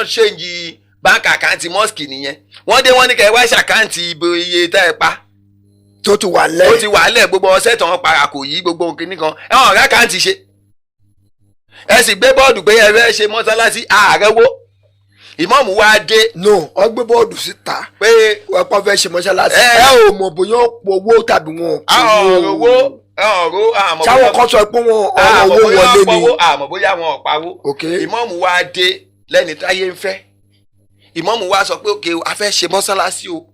change bank account mosque nìyẹn. Wọ́n dé, wọ́n ní kẹ́ ẹ wá ṣe account ibo iye tẹ́ ẹ pa. Tó ti wà Ó lẹ́yìn. ti wà lẹ̀, gbogbo ọ̀sẹ̀ tán para kò yí gbogbo kinní kan ẹ hàn rẹ́ account ṣe. Ẹ sì gbé bọ́ọ̀dù pé ẹ fẹ́ ṣe mọ́sálásí, ààrẹ wo ìmọ̀ọ́mù wa dé. No, wọ́n gbé bọ́ọ̀dù síta pé wọ́n pọ́n fẹ́ ṣe mọ́ṣáláṣí. Ẹ. Ẹ ò mọ̀ bóyá ó pọ̀ owó tàbí wọn ò pọ̀. Ọ̀rọ̀ owó, ọ̀rọ̀ àmọ̀. Sáwọn kan sọ pé wọn ọ̀rọ̀ owó wọlé ni. Àmọ̀ bóyá wọn ò pawó. Ìmọ̀ọ́mù wa dé lẹ́ni táyé ń fẹ́. Ìmọ̀ọ́mù wa sọ pé òkè o, a fẹ́ ṣe mọ́sálásí o,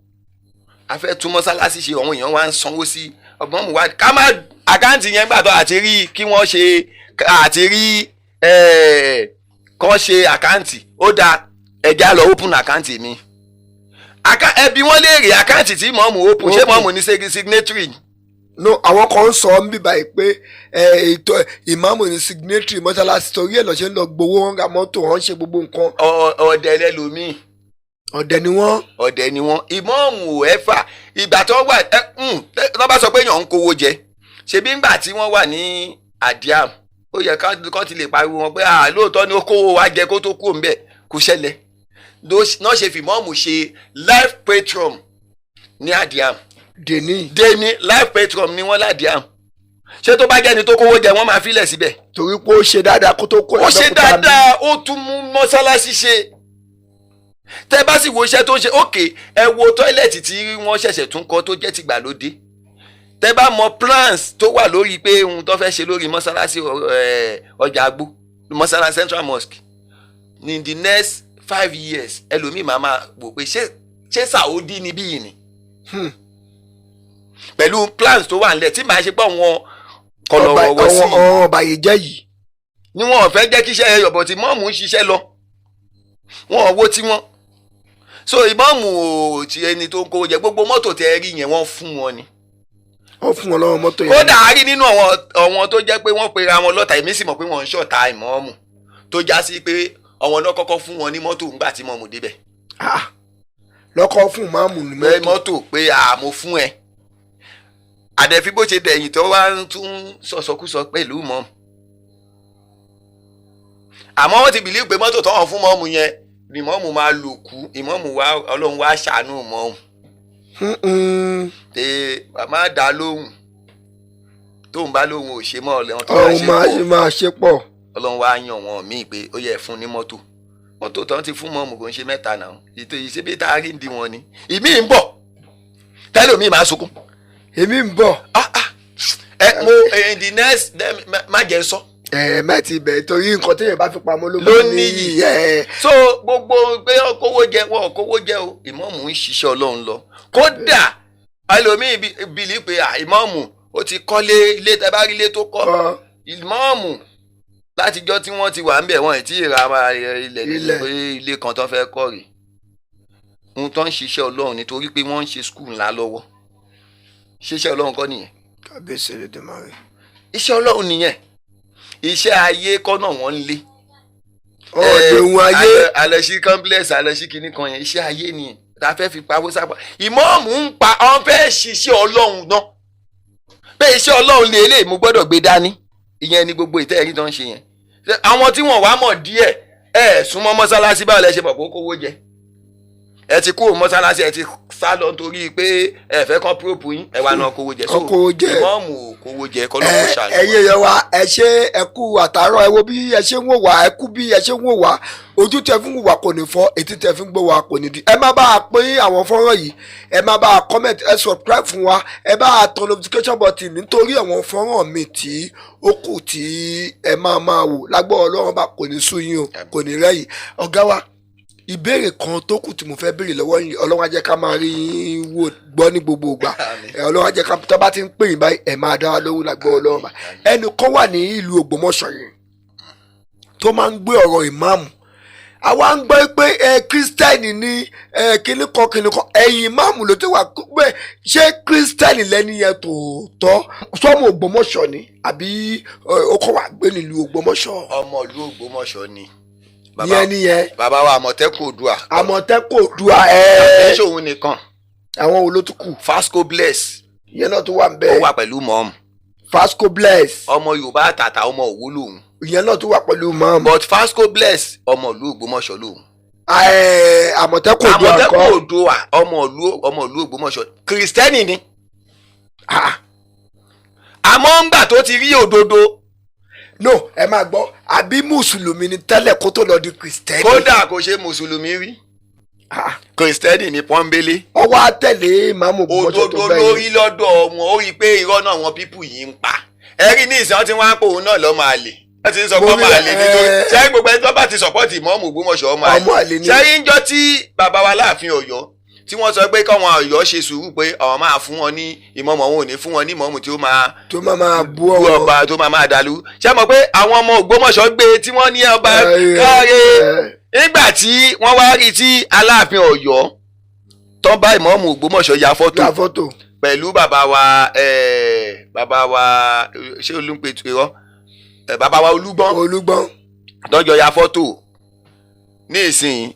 a fẹ́ tún mọ́sálásí ṣe. Àwọn èèyàn wa ń sanwó sí ìmọ̀ọ́mù wa ká má account yẹn gbàdọ̀ àti rí kí wọ́n ṣe àti rí kán ṣe account. Ó dáa, ẹja lọ open account mi. Ẹbí wọn léèrè account tí ìmọ̀ọ́mù open, ṣé Open. ìmọ̀ọ́mù ní signatory ni? No, àwọn kan ń sọ ń bíbá yìí pé ètò ìmáàmù ní signatory mọ́ṣáláṣí, torí ẹ̀ lọ́ ṣe ń lọ gbowó, wọn ra mọ́tò, wọn ń ṣe gbogbo nǹkan. Ọ̀dẹ̀ lẹ́lòmíì. Ọ̀dẹ̀ ni wọ́n. Ọ̀dẹ̀ ni wọ́n. Ìmọ̀ọ́mù ò ẹ́fà ìgbà tó wà ẹ tó bá sọ pé èèyàn ń kówó jẹ, ṣebí ńgbà tí wọ́n wà ní Àdíàm, ó yẹ kán ti lè pariwo wọn pé ah, lóòótọ́ ni ó kówó wa jẹ kó tó kú òǹbẹ̀. Kò ṣẹlẹ̀ náà ṣe fìmọ́ọ̀mù ṣe life patron ní Àdíàm. Dèní. Deni life patron ni wọ́n ládìám. Ṣé tó bá jẹ́ni tó kówó jẹ, wọ́n máa filẹ̀ síbẹ̀? Torí pé ó ṣe dáadáa kó tó kó Ó ṣe l'Abẹ́òkúta. dáadáa, ó tún mú mọ́sálásí ṣe. Tẹ́ bá sì wo iṣẹ́ tó ń ṣe, òkè ẹ wo toilet tí wọ́n ṣẹ̀ṣẹ̀ tún kọ́ tó jẹ́ tìgbàlódé. Tẹ́ bá mọ plans tó wà lórí pé ohun tó fẹ́ ṣe lórí mọ́sálásí ọjà àgbo, mọ́sálásí Central Mosque, ní the next 5 years, ẹlòmíì máa wò pé ṣé Saudi ni bíi ni pẹ̀lú plans tó wà nílẹ̀ tí màá ṣe pé àwọn kọlọ̀wọ̀wọ̀ sí i. Ọba yìí jẹ́ yìí. Ni wọn ò fẹ́ jẹ́ kí iṣẹ́ yọ̀bọ̀ tí mọ́ọ̀mù ń ṣiṣẹ́ lọ, wọn ò wo tí wọn. So ìmọ̀ọ́mù ò ti ẹni tó ń kó jẹ. Gbogbo mọ́tò tẹ rí yẹn, wọ́n fún wọn ni. Wọ́n fún wọn lọ́wọ́ mọ́tò yẹn. Kódà a rí nínú àwọn tó jẹ́ pé wọ́n pera wọn lọ́tà, èmi sì mọ̀ pé wọ́n ń ṣọ̀tá ìmọ̀ọ́mù, tó já sí pé àwọn náà kọ́kọ́ fún wọn ní mọ́tò ńgbà tí mọ́ọ̀mù débẹ̀. Ah, lọ́kọ́ fún máàmù ní pé mọ́tò. Mọ́tò pé àmọ́ fún ẹ àdẹ̀fí bó ṣe dẹ̀yìn tó wá ń tún sọ̀sọkúsọ pẹ̀lú mọ́ọ̀mù, àmọ́ wọ́n ti believe pé mọ́tò tọ́wọ́n fún mọ́ọ̀mù yẹn ni mọ́ọ̀mù máa lò kú. Ìmọ̀ọ́mù wa, Ọlọ́run wá ṣàánú mọ́ọ̀mù pé màmá dá lóhùn, tóun bá lóhùn ò ṣe mọ́ ọ̀lẹ́wọ̀n tó wá Ọ̀hún ṣe máa pọ̀. ṣe máa ṣe pọ̀. Ọlọ́run wá yàn wọ́n míì pé ó yẹ fún ní mọ́tò. Mọ́tò tán ti fún mọ́ọ̀mù kò ń ṣe mẹ́ta náà, ètò ìṣebí tá a rí ń di wọn ni. Ìmí ń bọ̀ tẹ́lẹ̀ máa sunkún. Èmi ń bọ̀. Ah ah, ẹ mo in the next then má jẹ́ sọ. Ẹ mẹ́tì ibẹ̀ torí nǹkan téèyàn bá fi pamọ́ ló Ló máa níyì. Ẹ So gbogbo pé wọ́n kówó jẹ, wọn ò kówó jẹ o. Ìmọ̀ọ́mù ń ṣiṣẹ́ Ọlọ́run lọ. Kódà ẹlòmíì believe pé à, ìmọ̀ọ́mù ó ti kọ́lé ilé. Tẹ́ bá rí ilé tó kọ́, kọ́. Ìmọ̀ọ́mù látijọ́ tí wọ́n ti wà ń bẹ̀, wọ́n ì tí ì ra máa ilẹ̀ Ilẹ̀. pé ilé kan tó fẹ́ kọ́ rè. Ohun tó ń ṣiṣẹ́ Ọlọ́run nítorí pé wọ́n ń ṣe school ńlá lọ́wọ́. Ṣiṣẹ́ Ọlọ́run kọ́ nìyẹn? Kábíyèsí Elédùmarè. Iṣẹ́ Ọlọ́run nìyẹn. Iṣẹ́ ayé kọ́ náà wọ́n ń lé. Ọ̀dẹ̀ ohun ayé. Alẹ́sí complex, alẹ́sí kìíní kan yẹn, iṣẹ́ ayé nìyẹn tá a fẹ́ fi pawó sápá. Ìmọ̀ọ́mù ń pa ọ́n fẹ́ ṣiṣẹ́ Ọlọ́run náà pé iṣẹ́ Ọlọ́run lè lè mú gbọ́dọ̀ gbé dání. Ìyẹn ni gbogbo ìtẹ́ ẹ̀rí tó ń ṣe yẹn. Àwọn tí wọ́n wá mọ̀ díẹ̀ ẹ̀ súnmọ́ mọ́sálásí, báwo lẹ ṣe mọ̀ pé ó kówó jẹ? Ẹ ti kúrò mọ́sálásí, ẹ ti sá lọ nítorí pé ẹ fẹ́ kán probe yín, ẹ wá náà kówó jẹ. So Kán kówó jẹ. Ìmọ̀ọ́mù ò kówó jẹ, kọ́lọ́mù ṣàánú wa. Ẹ̀yin èèyàn wa, ẹ ṣé, ẹ kú àtàárọ̀. Ẹ wo bí ẹ ṣe ń wò wá, ẹ kú bí ẹ ṣe ń wò wá. Ojú tẹ fún wò wá kò ní fọ́, etí tẹ fún gbọ́ wá kò ní di. Ẹ má bá a pín àwọn fọ́nrán yìí, ẹ má bá a comment, ẹ subscribe fún wa, ẹ bá a tan notification button nítorí àwọn fọ́nrán mi tí ó kù tí ẹ máa máa wò lágbọ́. Ọlọ́run bá kò ní sú yín o, kò ní rẹ́yìn. Ọ̀gá wa, ìbéèrè kan tó kù tí mo fẹ́ béèrè lọ́wọ́ yín, Ọlọ́run á jẹ́ ká máa rí yín wò gbọ́ ní gbogbo ìgbà. Àmín. Ẹ Ọlọ́run á jẹ́ ká tó bá ti ń pè yín báyìí, ẹ máa dá wa lóhùn lágbọ́ Ọlọ́run bá. Ẹnì kan wà ní ìlú Ògbómọ̀ṣọ́ yìí tó máa ń gbé ọ̀rọ̀ ìmáàmù. Àwa ń gbọ́ pé ẹ kírísítẹ́nì ní ẹ kíní kan kíní kan ẹ̀yìn ìmáàmù ló ti wà pé ṣé kírísítẹ́nì lẹ́ni yẹn tòótọ́? Sọ́mù Ògbómọ̀ṣọ́ ni àbí ó kọ́ wà gbé nílùú Ògbómọ̀ṣọ́? Ọmọ ìlú Ògbómọ̀ṣọ́ ni. Ní ẹni yẹn. Bàbá wa Àmọ̀tẹ́kùn Oòduà. Àmọ̀tẹ́kùn Oòduà ẹ. Ẹ ṣe òun nìkan. Àwọn wo ló tún kù? Fasco Bless. Ìyẹn náà tó wà ń Ó bẹ́ẹ̀. wà pẹ̀lú mọ́ọ̀mù. Fasco Bless. Ọmọ Yorùbá àtàtà, ọmọ Òwú lòun. Ìyẹn náà tó wà pẹ̀lú mọ́ọ̀mù. But Fasco Bless, ọmọ ìlú Ògbómọ̀ṣọ́ lòun. Àmọ̀tẹ́kùn Oòduà Àmọ̀tẹ́kùn kọ́? Oòduà, ọmọ ìlú Ògbómọ̀ṣọ́, kìrìsìtẹ́nì ni. Ah, àmọ́ ńgbà tó ti rí òdodo. No, ẹ máa gbọ́, àbí mùsùlùmí ni tẹ́lẹ̀ kó tó lọ di kìrìsìtẹ́nì? Kódà kò ṣe mùsùlùmí rí. Ah, kìrìsìtẹ́nì ni pọ́nbélé. Ọwọ́ àtẹ̀lé ìmáàmù Ògbómọ̀ṣọ́ tó Òdodo bẹ́ẹ̀. lórí lọ́dọ̀ wọn, ó rí i pé irọ́ náà wọn people yìí ń pa. Ẹ rí ní ìsìn wọn tí wọ́n á pò òun náà lọ́mọ àlè, wọ́n ti ń sọ pé Mo ọmọ rí àlè nítorí ṣé gbogbo ẹni tó bá ti support ìmọ̀ọ́mù Ògbómọ̀ṣọ́, ọmọ Ọmọ àlè àlè ni. Ṣé ń jọ́ tí bàbá wa láàfin Ọ̀yọ́ tí wọ́n sọ pé káwọn Ọ̀yọ́ ṣe sùúrù pé àwọn máa fún wọn ní ìmọ̀ọ́mù, àwọn ò ní fún wọn ní ìmọ̀ọ́mù tí ó máa tó máa máa bú bú ọwọ́ ọba, tó máa máa dàlú. Ṣé mọ̀ pé àwọn ọmọ Ògbómọ̀ṣọ́ gbé tí wọ́n ní ọba káre nígbà tí wọ́n wá rí tí Aláàfin Ọ̀yọ́ tó bá ìmọ̀ọ́mù Ògbómọ̀ṣọ́ ya fọ́tò Ya fọ́tò. pẹ̀lú bàbá wa, bàbá wa, ṣé olùpẹ̀tù irọ́, bàbá wa Olúgbọ́n. Olúgbọ́n. Tọ́jọ́ ya fọ́tò ní ìsìn.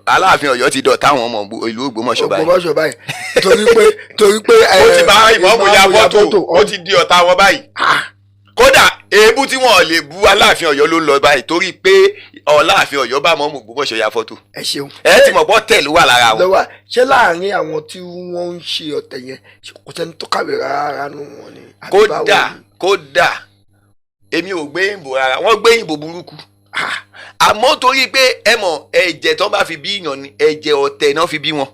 Aláàfin Ọ̀yọ́ ti dọ̀tá àwọn ọmọ ìlú Ògbómọ̀ṣọ́ báyìí. Ògbómọ̀ṣọ́ báyìí, torí pé Ó ti bá ìmáàmù ya fọ́tò, ó ti di ọ̀tá wọn báyìí. Kódà èébú tí wọn ò lè bú Aláàfin Ọ̀yọ́ ló ń lọ báyìí, torí pé Aláàfin Ọ̀yọ́ bá mọ́mù Ògbómọ̀ṣọ́ ya fọ́tò. Ẹ ṣeun. Ẹ ti mọ̀ pọ́ tẹ̀ ló wà lára wọn. Lọ́wọ́ ṣé láàrin àwọn tí wọ́n ń ṣe ọ̀tẹ̀ yẹn, ṣé kò sẹ́ni tó kàwé rárá nù wọn ni, àbí báwo Kódà ni? Kódà èmi ò gbé ìbò rárá, wọ́n gbé ìbò burúkú. Àmọ́ torí pé ẹ mọ̀, ẹ̀jẹ̀ tó bá fi bí yàn ni, ẹ̀jẹ̀ ọ̀tẹ̀ náà fi bí wọn.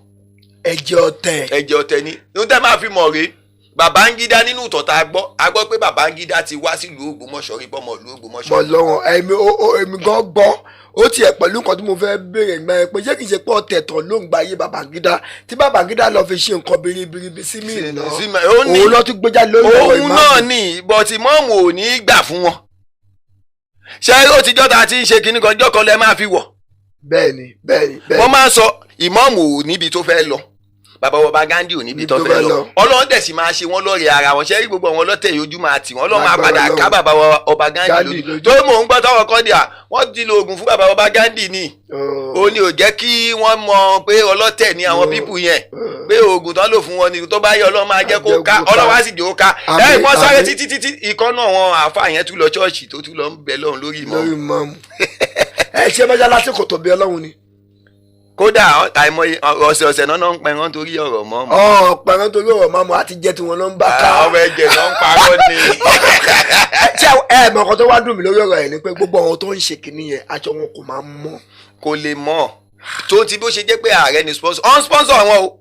Ẹ̀jẹ̀ ọ̀tẹ̀. Ẹ̀jẹ̀ ọ̀tẹ̀ ni ní tẹ́ máa fi mọ̀ rèé. Babangida, nínú ìtàn tá a gbọ́, a gbọ́ pé Babangida ti wá sílùú Ògbómọ̀ṣọ́ rí, bọ́mọ ìlú Ògbómọ̀ṣọ́. Mọ̀ lọ́wọ́ èmi èmi gan gbọ́. Ó tiẹ̀ pẹ̀lú nǹkan tí mo fẹ́ béèrè gbà yẹn pé ṣé kìí ṣe pé ọ̀tẹ̀ tán ló ń gba ayé Babangida, tí Babangida lọ fi ṣe nǹkan biribiribi sí mi iná? Ó ní Òun ló tún gbé jáde lórí ọ̀rọ̀ òun ìmáàmù. Náà ni, but ìmọ̀ọ́mù ò ní í gbà fún wọn. Ṣé ó ti jọ́ta tí ń ṣe kinní kan jọ́kọ́ lẹ́ máa fi wọ̀? Bẹ́ẹ̀ni. Wọ́n máa ń sọ ìmọ̀ọ́mù ò níbi tó fẹ́ lọ, bàbá ọba Gandhi ò níbi tó fẹ́ lọ. Ọlọ́run dẹ̀ sì máa ṣe wọ́n lọ́rẹ̀ẹ́ ara wọn. Ṣé rí gbogbo àwọn ọlọ́tẹ̀ yìí, ojú máa tì wọ́n, Ọlọ́run máa Lágbára padà ká Ọlọ́run. bàbá ọba Gandhi Gandhi lójú. lójú. Tó mò ń gbọ́ tọwọ́ kọ́ di à wọ́n ti lo oògùn fún bàbá ọba Gandhi ni. Ó ní ò jẹ́ kí wọ́n mọ̀ pé ọlọ́tẹ̀ ni àwọn people yẹn, pé oògùn tán lò fún wọn ni. Tó bá yẹ, Ọlọ́run máa jẹ́ kó Jẹ́ ká kó ká. Ọlọ́run á sì jẹ́ kó ká. Àmín, Lẹ́yìn wọ́n sáré àmín. títí títí, ìkọ́nà àwọn àáfàá yẹn tún lọ ṣọ́ọ̀ṣì, tó tún lọ ń bẹ lọ́run lórí ìmọ̀. Lórí mọ́mù ẹ ṣe mọ́ṣá lásìkò tó bí Ọlọ́run ni. Kódà àìmọye ọ̀sẹ̀ ọ̀sẹ̀ náà ń pẹ́ wọ́n torí ọ̀rọ̀ mọ́ mọ́. Ọ̀ pẹ̀rẹ́ torí ọ̀rọ̀ mọ́mù àti jẹ́ tí wọ́n ló ń bá ká. Ọmọ ẹ̀jẹ̀ náà ń parọ́ ni. Ṣé ẹ mọ̀ ọkọ tó wá dùn mí lórí ọ̀rọ̀ ẹ̀ ni pé gbogbo àwọn tó ń ṣe kinní yẹn, aṣọ wọn kò máa ń mọ́. Kò lè mọ̀ tó ti bó ṣe jẹ́ pé ààrẹ ni sponsor on sponsor wọn o.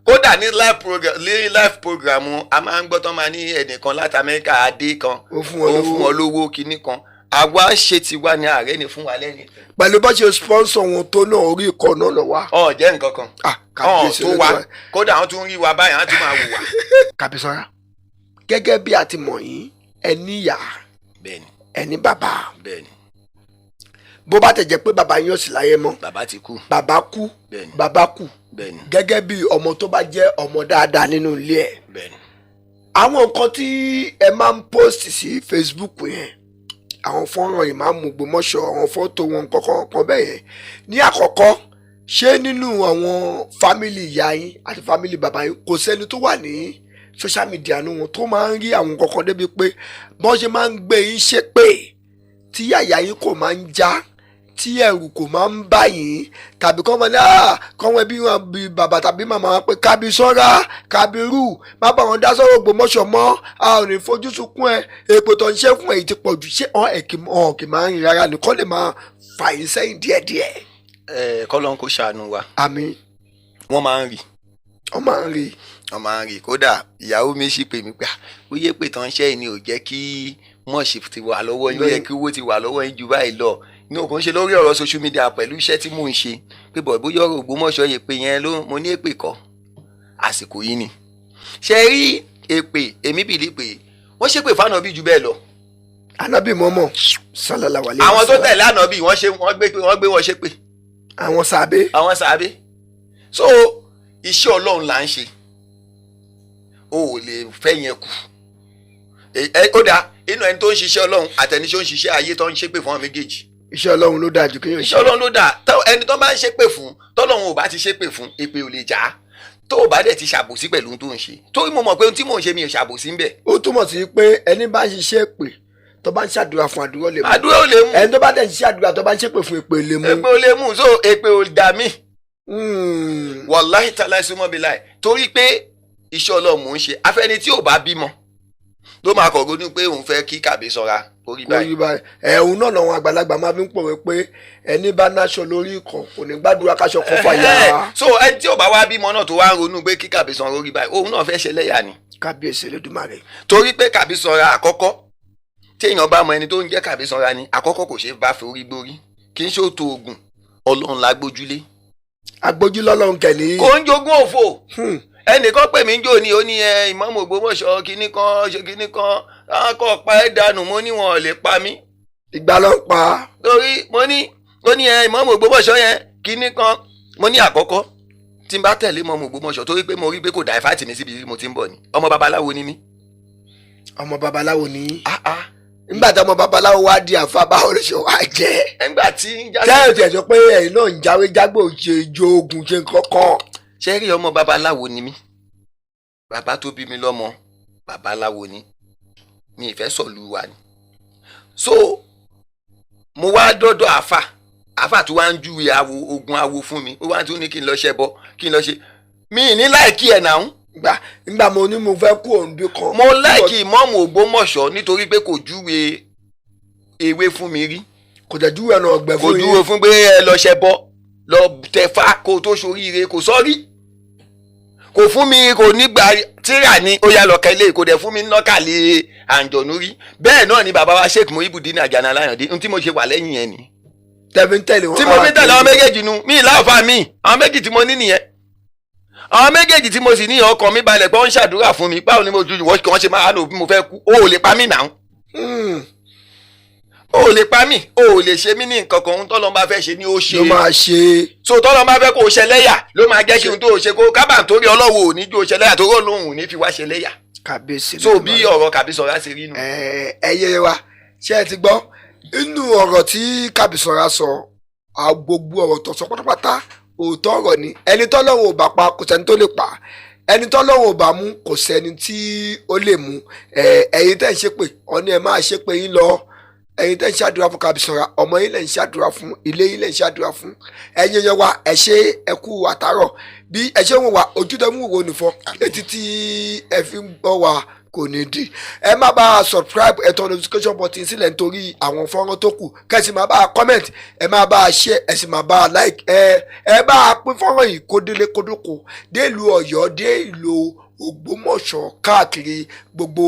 Kódà ní live program wọn, a máa ń gbọ́ tán máa ní ẹnìkan láti Amẹ́ríkà adé kan Ó fún wọn ó fún lówó. wọn lówó kinní kan. Àwa ń ṣe tiwa ní, ààrẹ ni fún wa lẹ́yìn. Pẹ̀lú bó ṣe sponsor wọn tó náà, orí ikọ̀ náà lọ wá. Ọ̀ jẹ́ nǹkan kan. Ah, ọ̀ kábíyèsí tó wa Olódùmarè. Kódà àwọn tún rí wa báyìí, àwọn tún máa wò wá. Kàbísọ́lá, gẹ́gẹ́ bí a ti mọ̀ yín, ẹ níyà, Bẹ́ẹ̀ni. ẹ ní bàbá. Bẹ́ẹ̀ni. Bó bá tẹ̀ jẹ́ pé bàbá yín ò sí láyé mọ́. Bàbá ti kú. Bàbá kú. Bẹ́ẹ̀ni. Bàbá kú. Bẹ́ẹ̀ni. Gẹ́gẹ́ bí ọmọ tó bá jẹ́ ọmọ dáadáa nínú ilé ẹ̀, àwọn nǹkan tí ẹ máa ń post sí Facebook yẹn, àwọn fọ́nrán ìmáàmù Ògbómọ̀ṣọ́, àwọn fọ́tò wọn kọ̀ọ̀kan kan bẹ́ẹ̀ yẹn, ní àkọ́kọ́, ṣé nínú àwọn family ìyá yín àti family bàbá yín, kò sẹ́ni tó wà ní social media nu wọn tó máa ń rí àwọn kọ̀ọ̀kan débi pé bọ́n ṣe máa ń gbé yín ṣépè, tí àyà yín kò máa ń já, tí ẹ̀rù kò máa ń bà yín, tàbí kọ́ mọ ní kọ́ wọn bí wọn bí bàbá tàbí màmá wọn pé Kábísọ́lá, Kábírù, má bá wọn dá sọ́rọ̀ Ògbómọ̀ṣọ́ mọ́, a ò ní fojú sunkún ẹ, èpè tó ń ṣe fún èyí ti pọ̀ jù, ṣé ọ̀n ẹ̀kì ọ̀n kì máa ń rìn rárá nìkan lè máa fà yín sẹ́yìn díẹ̀díẹ̀? Ẹ kọ́lọ́n kó ṣàánú wa. Àmín. Wọ́n máa ń rí. Wọ́n máa ń rí. Wọ́n máa ń rí. Kódà ìyàwó mi sì pè mí pé bóyá èpè tán ṣẹ́ yìí ni ò jẹ́ kí mọ̀ọ́sì ti wà lọ́wọ́ yín, ó yẹ kí owó ti wà lọ́wọ́ yín ju báyìí lọ ní òkun ṣe lórí ọ̀rọ̀ social media pẹ̀lú iṣẹ́ tí mò ń ṣe, pé bọ̀ bóyá ọ̀rọ̀ Ògbómọ̀ṣọ́ yẹ pé yẹn ló. Mo ní èpè kọ́, àsìkò yìí ni. Ṣe rí èpè, èmi believe pé wọ́n ṣépè fáànàbí ju bẹ́ẹ̀ lọ. Ànábì mọ́mọ́ sallallahu alaihi Àwọn tó wasallam. tẹ̀lé ànábì, wọ́n ṣe wọ́n gbé wọn ṣépè. Àwọn sàbẹ. Àwọn sàbẹ. So iṣẹ́ Ọlọ́run là ń ṣe, o ò lè fẹ́ yẹn kù. Ẹ ó dáa, inú ẹni tó ń ṣiṣẹ́ Ọlọ́run àtẹni tó ń ṣiṣẹ́ ayé tó ń ṣépè fún àwọn méjèèjì, Iṣẹ́ Ọlọ́run ló dáa jù kéèyàn iṣẹ́ Ọlọ́run ló dáa. Ẹni tó bá ń ṣépè fún, tọ́lọ́run ò bá ti ṣépè fún, èpè ò lè jà á, tó o bá dẹ̀ ti ṣàbòsí pẹ̀lú ohun tó ń ṣe. Torí mo mọ̀ pé ohun tí mò ń ṣe, mi ò ṣàbòsí ń bẹ̀. Ó túmọ̀ sí pé ẹni bá ń ṣiṣẹ́ pè, tó bá ń ṣàdúrà fún, àdúrà lè mú. Àdúrà ò lè mú. Ẹni tó bá dẹ̀ ń ṣiṣẹ́ àdúrà, tó bá ń ṣépè fún, èpè lè mú. Èpè ò lè mú. So èpè ò dà mí. Wàláhì tàláì súnmọ́ mi láì, torí pé iṣẹ́ Ọlọ́run mò ń ṣe. Afẹ́ni tí ò bá bímọ ló máa kọ̀ ronú pé òun fẹ́ kí kàbí sọra orí Lórí báyìí. báyìí, ẹ̀hún náà làwọn àgbàlagbà máa fi ń pòwe pé ẹni bá náṣọ lórí ikọ̀ kò ní gbàdúrà káṣọ kan fàyà. So ẹni tí ò bá wá bímọ náà tó wá ń ronú pé kí kàbí sọra orí báyìí, òun náà fẹ́ ṣe lẹ́yà ni. Kábíyèsí Elédùmarè. Torí pé kàbí sọra àkọ́kọ́, tí èèyàn bá mọ ẹni tó ń jẹ́ kàbí sọra ni, àkọ́kọ́ kò ṣeé bá forí gbórí, kì í ṣòótọ́ oògùn, Ọlọ́run la gbójúlé. Agbójúlọ́lọ́run kẹ̀lé. Kò ń jogún òfò. Ẹnìkan pè mí ń jò ní, ó ní ẹ ìmáàmù Ògbómọ̀ṣọ́ kinní kan ṣe kinní kan, àwọn kò pa ẹ́ dànù. Mo ní wọn ò lè pa mí. Ìgbà ló ń pa. Torí mo ní, ó ní ẹ ìmáàmù Ògbómọ̀ṣọ́ yẹn kinní kan. Mo ní àkọ́kọ́, tí n bá tẹ̀lé ìmáàmù Ògbómọ̀ṣọ́, torí pé mo rí pé kò divert mi síbi tí mo ti ń bọ̀ ni. Ọmọ babaláwo ni mí. Ọmọ babaláwo ni. Ah ah. Nígbà tí ọmọ babaláwo wá di àfa, báwo ló ṣe wá jẹ́? Nígbà tí ń já Tẹ́ ẹ̀ tẹ̀ sọ pé ẹ̀yin náà ń jáwé jágbó, ṣe jo oògùn, ṣe nǹkan kan. Ṣé rí, ọmọ babaláwo ni mí. Bàbá tó bí mi lọ́mọ, babaláwo ni. Mi ìfẹ́ sọ̀lú wa ni. So mo wá dọ́dọ̀ àfà, àfà tó wá ń júwe awo, ogun awo fún mi. Ó wá tún ní kí n lọ ṣẹbọ, kí n lọ ṣe mi ní like ẹ̀ náà. Nígbà mo ní mo fẹ́ kú òun bí kan. Mo like ìmọ̀ọ́mù Ògbómọ̀ṣọ́ nítorí pé kò júwe ewé fún mi rí. Kò tẹ̀ júwe ọ̀nà ọ̀gbẹ́ Kò fún júwe yín. fún pé ẹ lọ ṣẹbọ, lọ tẹfá kó o tó ṣoríire. Kò sọ́rí, kò fún mi, kò nígbà tíra ni ó yá lọ kẹlé, kò dẹ̀ fún mi nọ́kàlẹ̀ àǹjọ̀nú rí. Bẹ́ẹ̀ náà ni bàbá wa Sheikh Muhibudeen Ajani Alayande n tí mo ṣe wà lẹ́yìn yẹn ni. Tẹ̀mí ń tẹ̀lé wọn. Tí mo fi tẹ̀lé àwọn méjèèjì nu mí láǹfà mi. Àwọn méjì tí mo ní nìyẹn. Àwọn méjèèjì tí mo sì ní, ọkàn mi balẹ̀ pé wọ́n ń ṣàdúrà fún mi. Báwo ni mo ju wọ́n kàn ṣe máa lò bí mo fẹ́ kú? O ò lè pa mí náà. O ò lè pa mí, o ò lè ṣe mí ní nǹkan kan. Ohun tọ́lọ́ bá fẹ́ ṣe ni ó ṣe. Ló máa ṣe. So tọ́lọ́ bá fẹ́ kó o ṣẹlẹ́yà ló máa jẹ́ kí n tó o ṣe kó kábà, torí ọlọ́wọ́ ò ní jó o ṣẹlẹ́yà, torí Ọlọ́run ò ní fi wá ṣẹlẹ́yà. Kàbíyèsí. So bí ọ̀rọ̀ Kàbísọ̀rá ṣe rí nu. Ẹyẹ wa, ṣé ẹ ti gbọ́ inú ọ̀rọ̀ tí Kàbísọ̀rá sọ? Gbogbo ọ̀rọ̀ tó sọ pátápátá, òótọ́ ọ̀rọ̀ ni. Ẹni tọ́lọ́run ò bá pa, kò sẹ́ni tó lè pa. Ẹni tọ́lọ́run ò bá mú, kò sẹ́ni tí ó lè mú. Ẹ̀yin tẹ́ ń ṣépè ọ̀ní, ẹ máa ṣépè yín lọ. Ẹ̀yin tẹ́ ń ṣàdúrà fún Kàbísọ̀rá, ọmọ yín lẹ̀ ń ṣàdúrà fún, ilé yín lẹ̀ ń ṣàdúrà fún. Ẹ̀yin yẹn wa, ẹ ṣé, ẹ kú àtàrọ̀. Bí ẹ ṣe ń wò wá, ojú tẹ́ ń wò wò nìfọ́, etí tí ẹ fi ń gbọ́ wá kò ní dì. Ẹ má bá a subscribe, ẹ tọ notification button sílẹ̀ nítorí àwọn fọ́nrán tó kù, kẹ́sì máa bá a comment, ẹ máa bá a share, ẹ sì máa bá a like, ẹ bá a pín fọ́nrán yìí kó délé kódókó, dé ìlú Ọ̀yọ́, dé ìlú Ògbómọ̀ṣọ́, káàkiri gbogbo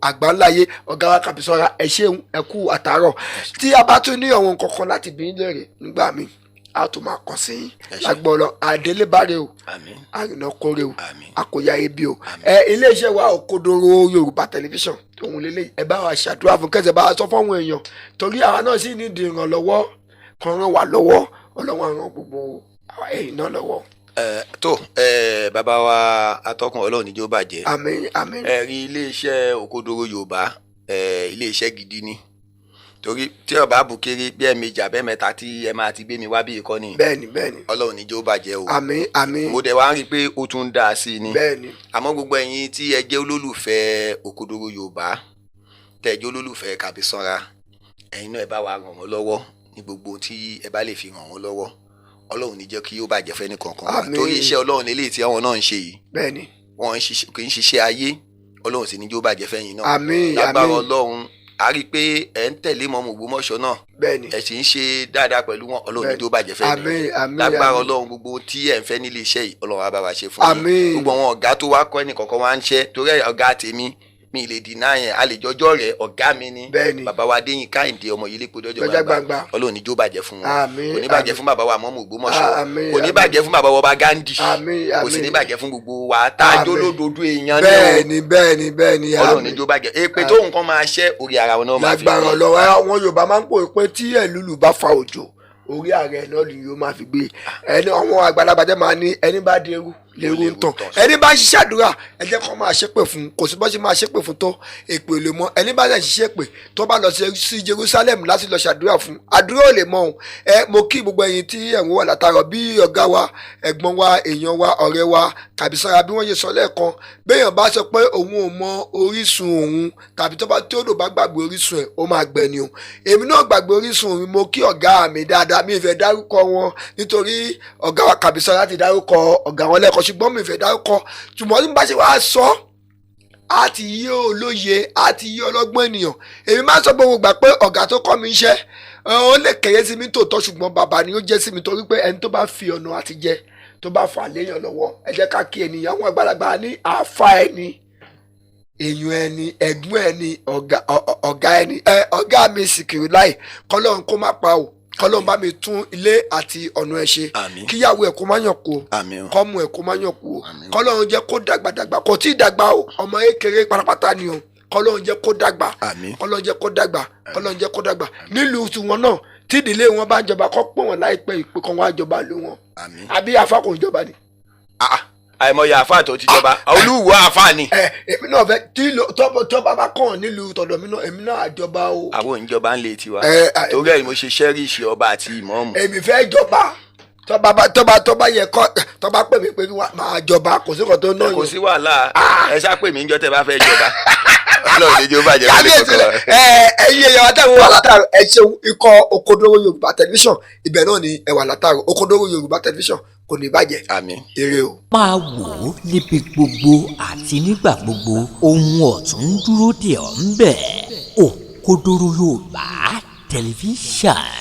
àgbáńláyé. Ọ̀gá wa Kàbísọ́ra, ẹ ṣeun, ẹ kú àtàárọ̀. Tí a bá tún ní àwọn nǹkan kan láti bí léèrè nígbà míì, a tún máa kàn sí Ẹ ṣé. lágbọ́lọ́ àdélébáre o. Àmín. Àrìnà kórè o. Àmín. Àkóyá ebi o. Ẹ iléeṣẹ́ wa, Òkodoro Yorùbá Tẹlifíṣàn òun lélẹ̀. Ẹ bá wa ṣàdúrà fún, kẹsẹ̀ bá wa sọ fáwọn èèyàn, torí àwa náà sì nídìí ìrànlọ́wọ́ kan. Ràn wá lọ́wọ́, Ọlọ́run á ràn gbogbo àwa ẹ̀yìn náà lọ́wọ́. Ẹ tó ẹ, bàbá wa atọ́kùn, Ọlọ́run níjó bàjẹ́. Àmín, àmín. Ẹ rí, iléeṣẹ́ Òkodoro Yorùbá, ẹ iléeṣẹ́ gidi ni, torí tí ọba bukere bí ẹ̀ẹ̀mejì abẹ́mẹ́ta tí ẹ máa ti gbé mi wá bí ìkọ́ni. Bẹ́ẹ̀ni, bẹ́ẹ̀ni. Ọlọ́run níjó bàjẹ́ o. Àmín, àmín. Mo dẹ̀ wá ń rí i pé ó tún ń dáa sí i ni. Àmọ́ gbogbo ẹ̀yin tí ẹ jẹ́ olólùfẹ́ Òkodoro Yorùbá, tẹ́ ẹ jẹ́ olólùfẹ́ Kàbísánra, ẹ̀yin náà ẹ bá wa ràn wọ́n lọ́wọ́ ní gbogbo tí ẹ bá lè fi ràn wọ́n lọ́wọ́. Ọlọ́run ní jẹ́ kí ó bàjẹ́ fẹ́ ní kankan wa. Àmín. Torí iṣẹ́ Ọlọ́run lélẹ́yìí tí àwọn náà ń ṣe yìí. Wọ́n ń ṣiṣẹ́, kì í ṣiṣẹ́ ayé. Ọlọ́run sì ní jẹ́ ó bàjẹ́ fẹ́yìn náà. Àmín. Lágbára Àmín. Ọlọ́run, a rí i pé ẹ̀ ń tẹ̀lé mọ́mú Ògbómọ̀ṣọ́ náà. Ẹ sì ń ṣe dáadáa pẹ̀lú wọn. Ọlọ́run ní jẹ́ ó bàjẹ́ fẹ́yìn náà. Àmín, àmín. Lágbára Àmín. Ọlọ́run, gbogbo tí ẹ̀ ń fẹ́ nílé iṣẹ́ yìí, Ọlọ́run á bá wa ṣe fún yín. Àmín. Gbogbo àwọn ọ̀gá tó wá kọ́ ẹnì kọ̀ọ̀kan wá ń ṣẹ́, torí ọ̀gá tèmi, mi lè deny yẹn, a lè jọjọ́ rẹ̀, ọ̀gá mi ni. Bàbá wa Adéyínká Àyìndé ọmọ yìí lépo dọ́jọ́ Lọ́jọ́ gbangba. Ọlọ́run ní jó bàjẹ́ fún wọn. Àmín. Kò ní bàjẹ́ Àmín. fún bàbá wa mọ́mú Ògbómọ̀ṣọ́. Àmín. Kò ní Àmín. bàjẹ́ fún bàbá wa ọba Gandhi. Àmín. Kò sì Àmín. ní bàjẹ́ fún gbogbo wa tá a jó Àmín. lódodo èèyàn ní o. Bẹ́ẹ̀ni, bẹ́ẹ̀ni, bẹ́ẹ̀ni. Ọlọ́run ní Àmín. jó bàjẹ́. Èpè tó nǹkan máa ṣẹ́, orí ara wọn náà máa fi Lágbára gbé. Ọlọ́run. Àwọn Yorùbá máa ń pòwe pé tí ẹ̀lúlù bá fa òjò, orí ààrẹ náà ni yóò máa fi gbé. Ẹni àwọn àgbàlagbà jẹ́ máa ní ẹni bá di eru lérú ń tàn. Ẹni bá ń ṣiṣẹ́ àdúrà, ẹ jẹ́ kó máa ṣépè fún. Kò sí bó ṣe máa ṣépè fún tó, èpè ò lè mọ. Ẹni bá ṣe ṣiṣẹ́ pè, tó bá lọ sí Jerusalem láti lọ ṣàdúrà fún, àdúrà ò lè mọ òun. Ẹ mo kí gbogbo ẹ̀yin tí ẹ̀ ń wò látàrọ, bí ọ̀gá wa, ẹ̀gbọ́n wa, èèyàn wa, ọ̀rẹ́ wa Kàbísára, bí wọ́n ṣe sọ lẹ́ẹ̀kan. Béèyàn bá sọ pé òun ò mọ orísun òun, tàbí tó bá tí ó lò bá gbàgbé orísun ẹ̀, ó máa gbẹ ni o. Èmi náà gbàgbé orísun mi. Mo kí ọ̀gá mi dáadáa. Mi ì fẹ́ dárúkọ wọn nítorí ọ̀gá wa Kàbísára ti dárúkọ ọ̀gá wọn lẹ́ẹ̀kan, ṣùgbọ́n mi ì fẹ́ dárúkọ. Ṣùgbọ́n bí bá ṣe wá sọ á ti yé olóye, á ti yé ọlọ́gbọ́n ènìyàn. Èmi máa ń sọ gbogbo gbà pé ọ̀gá tó kọ́ mi iṣẹ́, ó lè kéré sí mi tòótọ́, ṣùgbọ́n bàbá ni ó jẹ́ sí mi, torí pé ẹni tó bá fi ọ̀nà àtijẹ tó bá fà léèyàn lọ́wọ́, ẹ jẹ́ ká kí ènìyàn. Àwọn àgbàlagbà ní àáfà ẹni, èèyàn ẹni, ẹ̀gbọ́n ẹni, ọ̀gá ẹni. Ẹ ọ̀gá mi Sìkìrì láì, kọ́lọ́run kó má pa o, kọ́lọ́run bá mi tún ilé àti ọ̀nà ẹ̀ ṣe. Àmín. Kíyàwó ẹ̀ kó má yàn kú o. Àmín o. Kọ́mú ẹ̀ kó má yàn kú o. Àmín. Kọ́lọ́run jẹ́ kó dàgbà dàgbà. Kò tí ì dàgbà o, ọmọ kékeré pátápátá ni o. Kọ́lọ́run jẹ́ kó dàgbà. Àmín. Kọ́lọ́run jẹ́ kó dàgbà, kọ́lọ́run jẹ́ kó dàgbà nílùú tiwọn náà. Tí ìdílé wọn bá ń jọba, kọ́ pọ̀ wọn láìpẹ́ ìpè kan wá jọba lé wọn. Àmín. Àbí afa kò ń jọba ni? Ah, ah. Àìmọye àáfàá tó ti jọba, olúwo àáfàá ni. Ẹ èmi náà fẹ́ tí tọ́ba bá kàn nílùú tọ̀dọ̀ mi náà, èmi náà àjọba o. Àwọn òǹjọba ń lè tiwa. Ẹ, ẹ, Torí ẹ̀ ni mo ṣe cherish ọba àti ìmọ̀ọ́mù. Èmi fẹ́ jọba. Tọ́ba bá tọ́ba yẹ kọ́, tọ́ba pè mí pé kí wá máa jọba, kò sí nǹkan tó náà. Kò sí wàhálà, ẹ ṣá pè mí níjọ́ tẹ́ bá fẹ́ jọba. Ọlọ́run ní jẹ́ ó bàjẹ́ fún mi Kábíyèsí. kọ̀ọ̀kan. Ẹ ẹ̀yin èèyàn wa táwọn wà látàrọ, ẹ ṣeun. Ikọ̀ Òkodoro Yorùbá Tẹlifíṣàn, ibẹ̀ náà ni ẹ wà látàrọ. Òkodoro Yorùbá Tẹlifíṣàn kò ní bàjẹ́. Àmín. Ire o. Máa wò ó níbi gbogbo àti nígbà gbogbo, ohun ọ̀tun ń dúró dè ọ́ ń bẹ̀. Òkodoro Yorùbá Tẹlifíṣàn.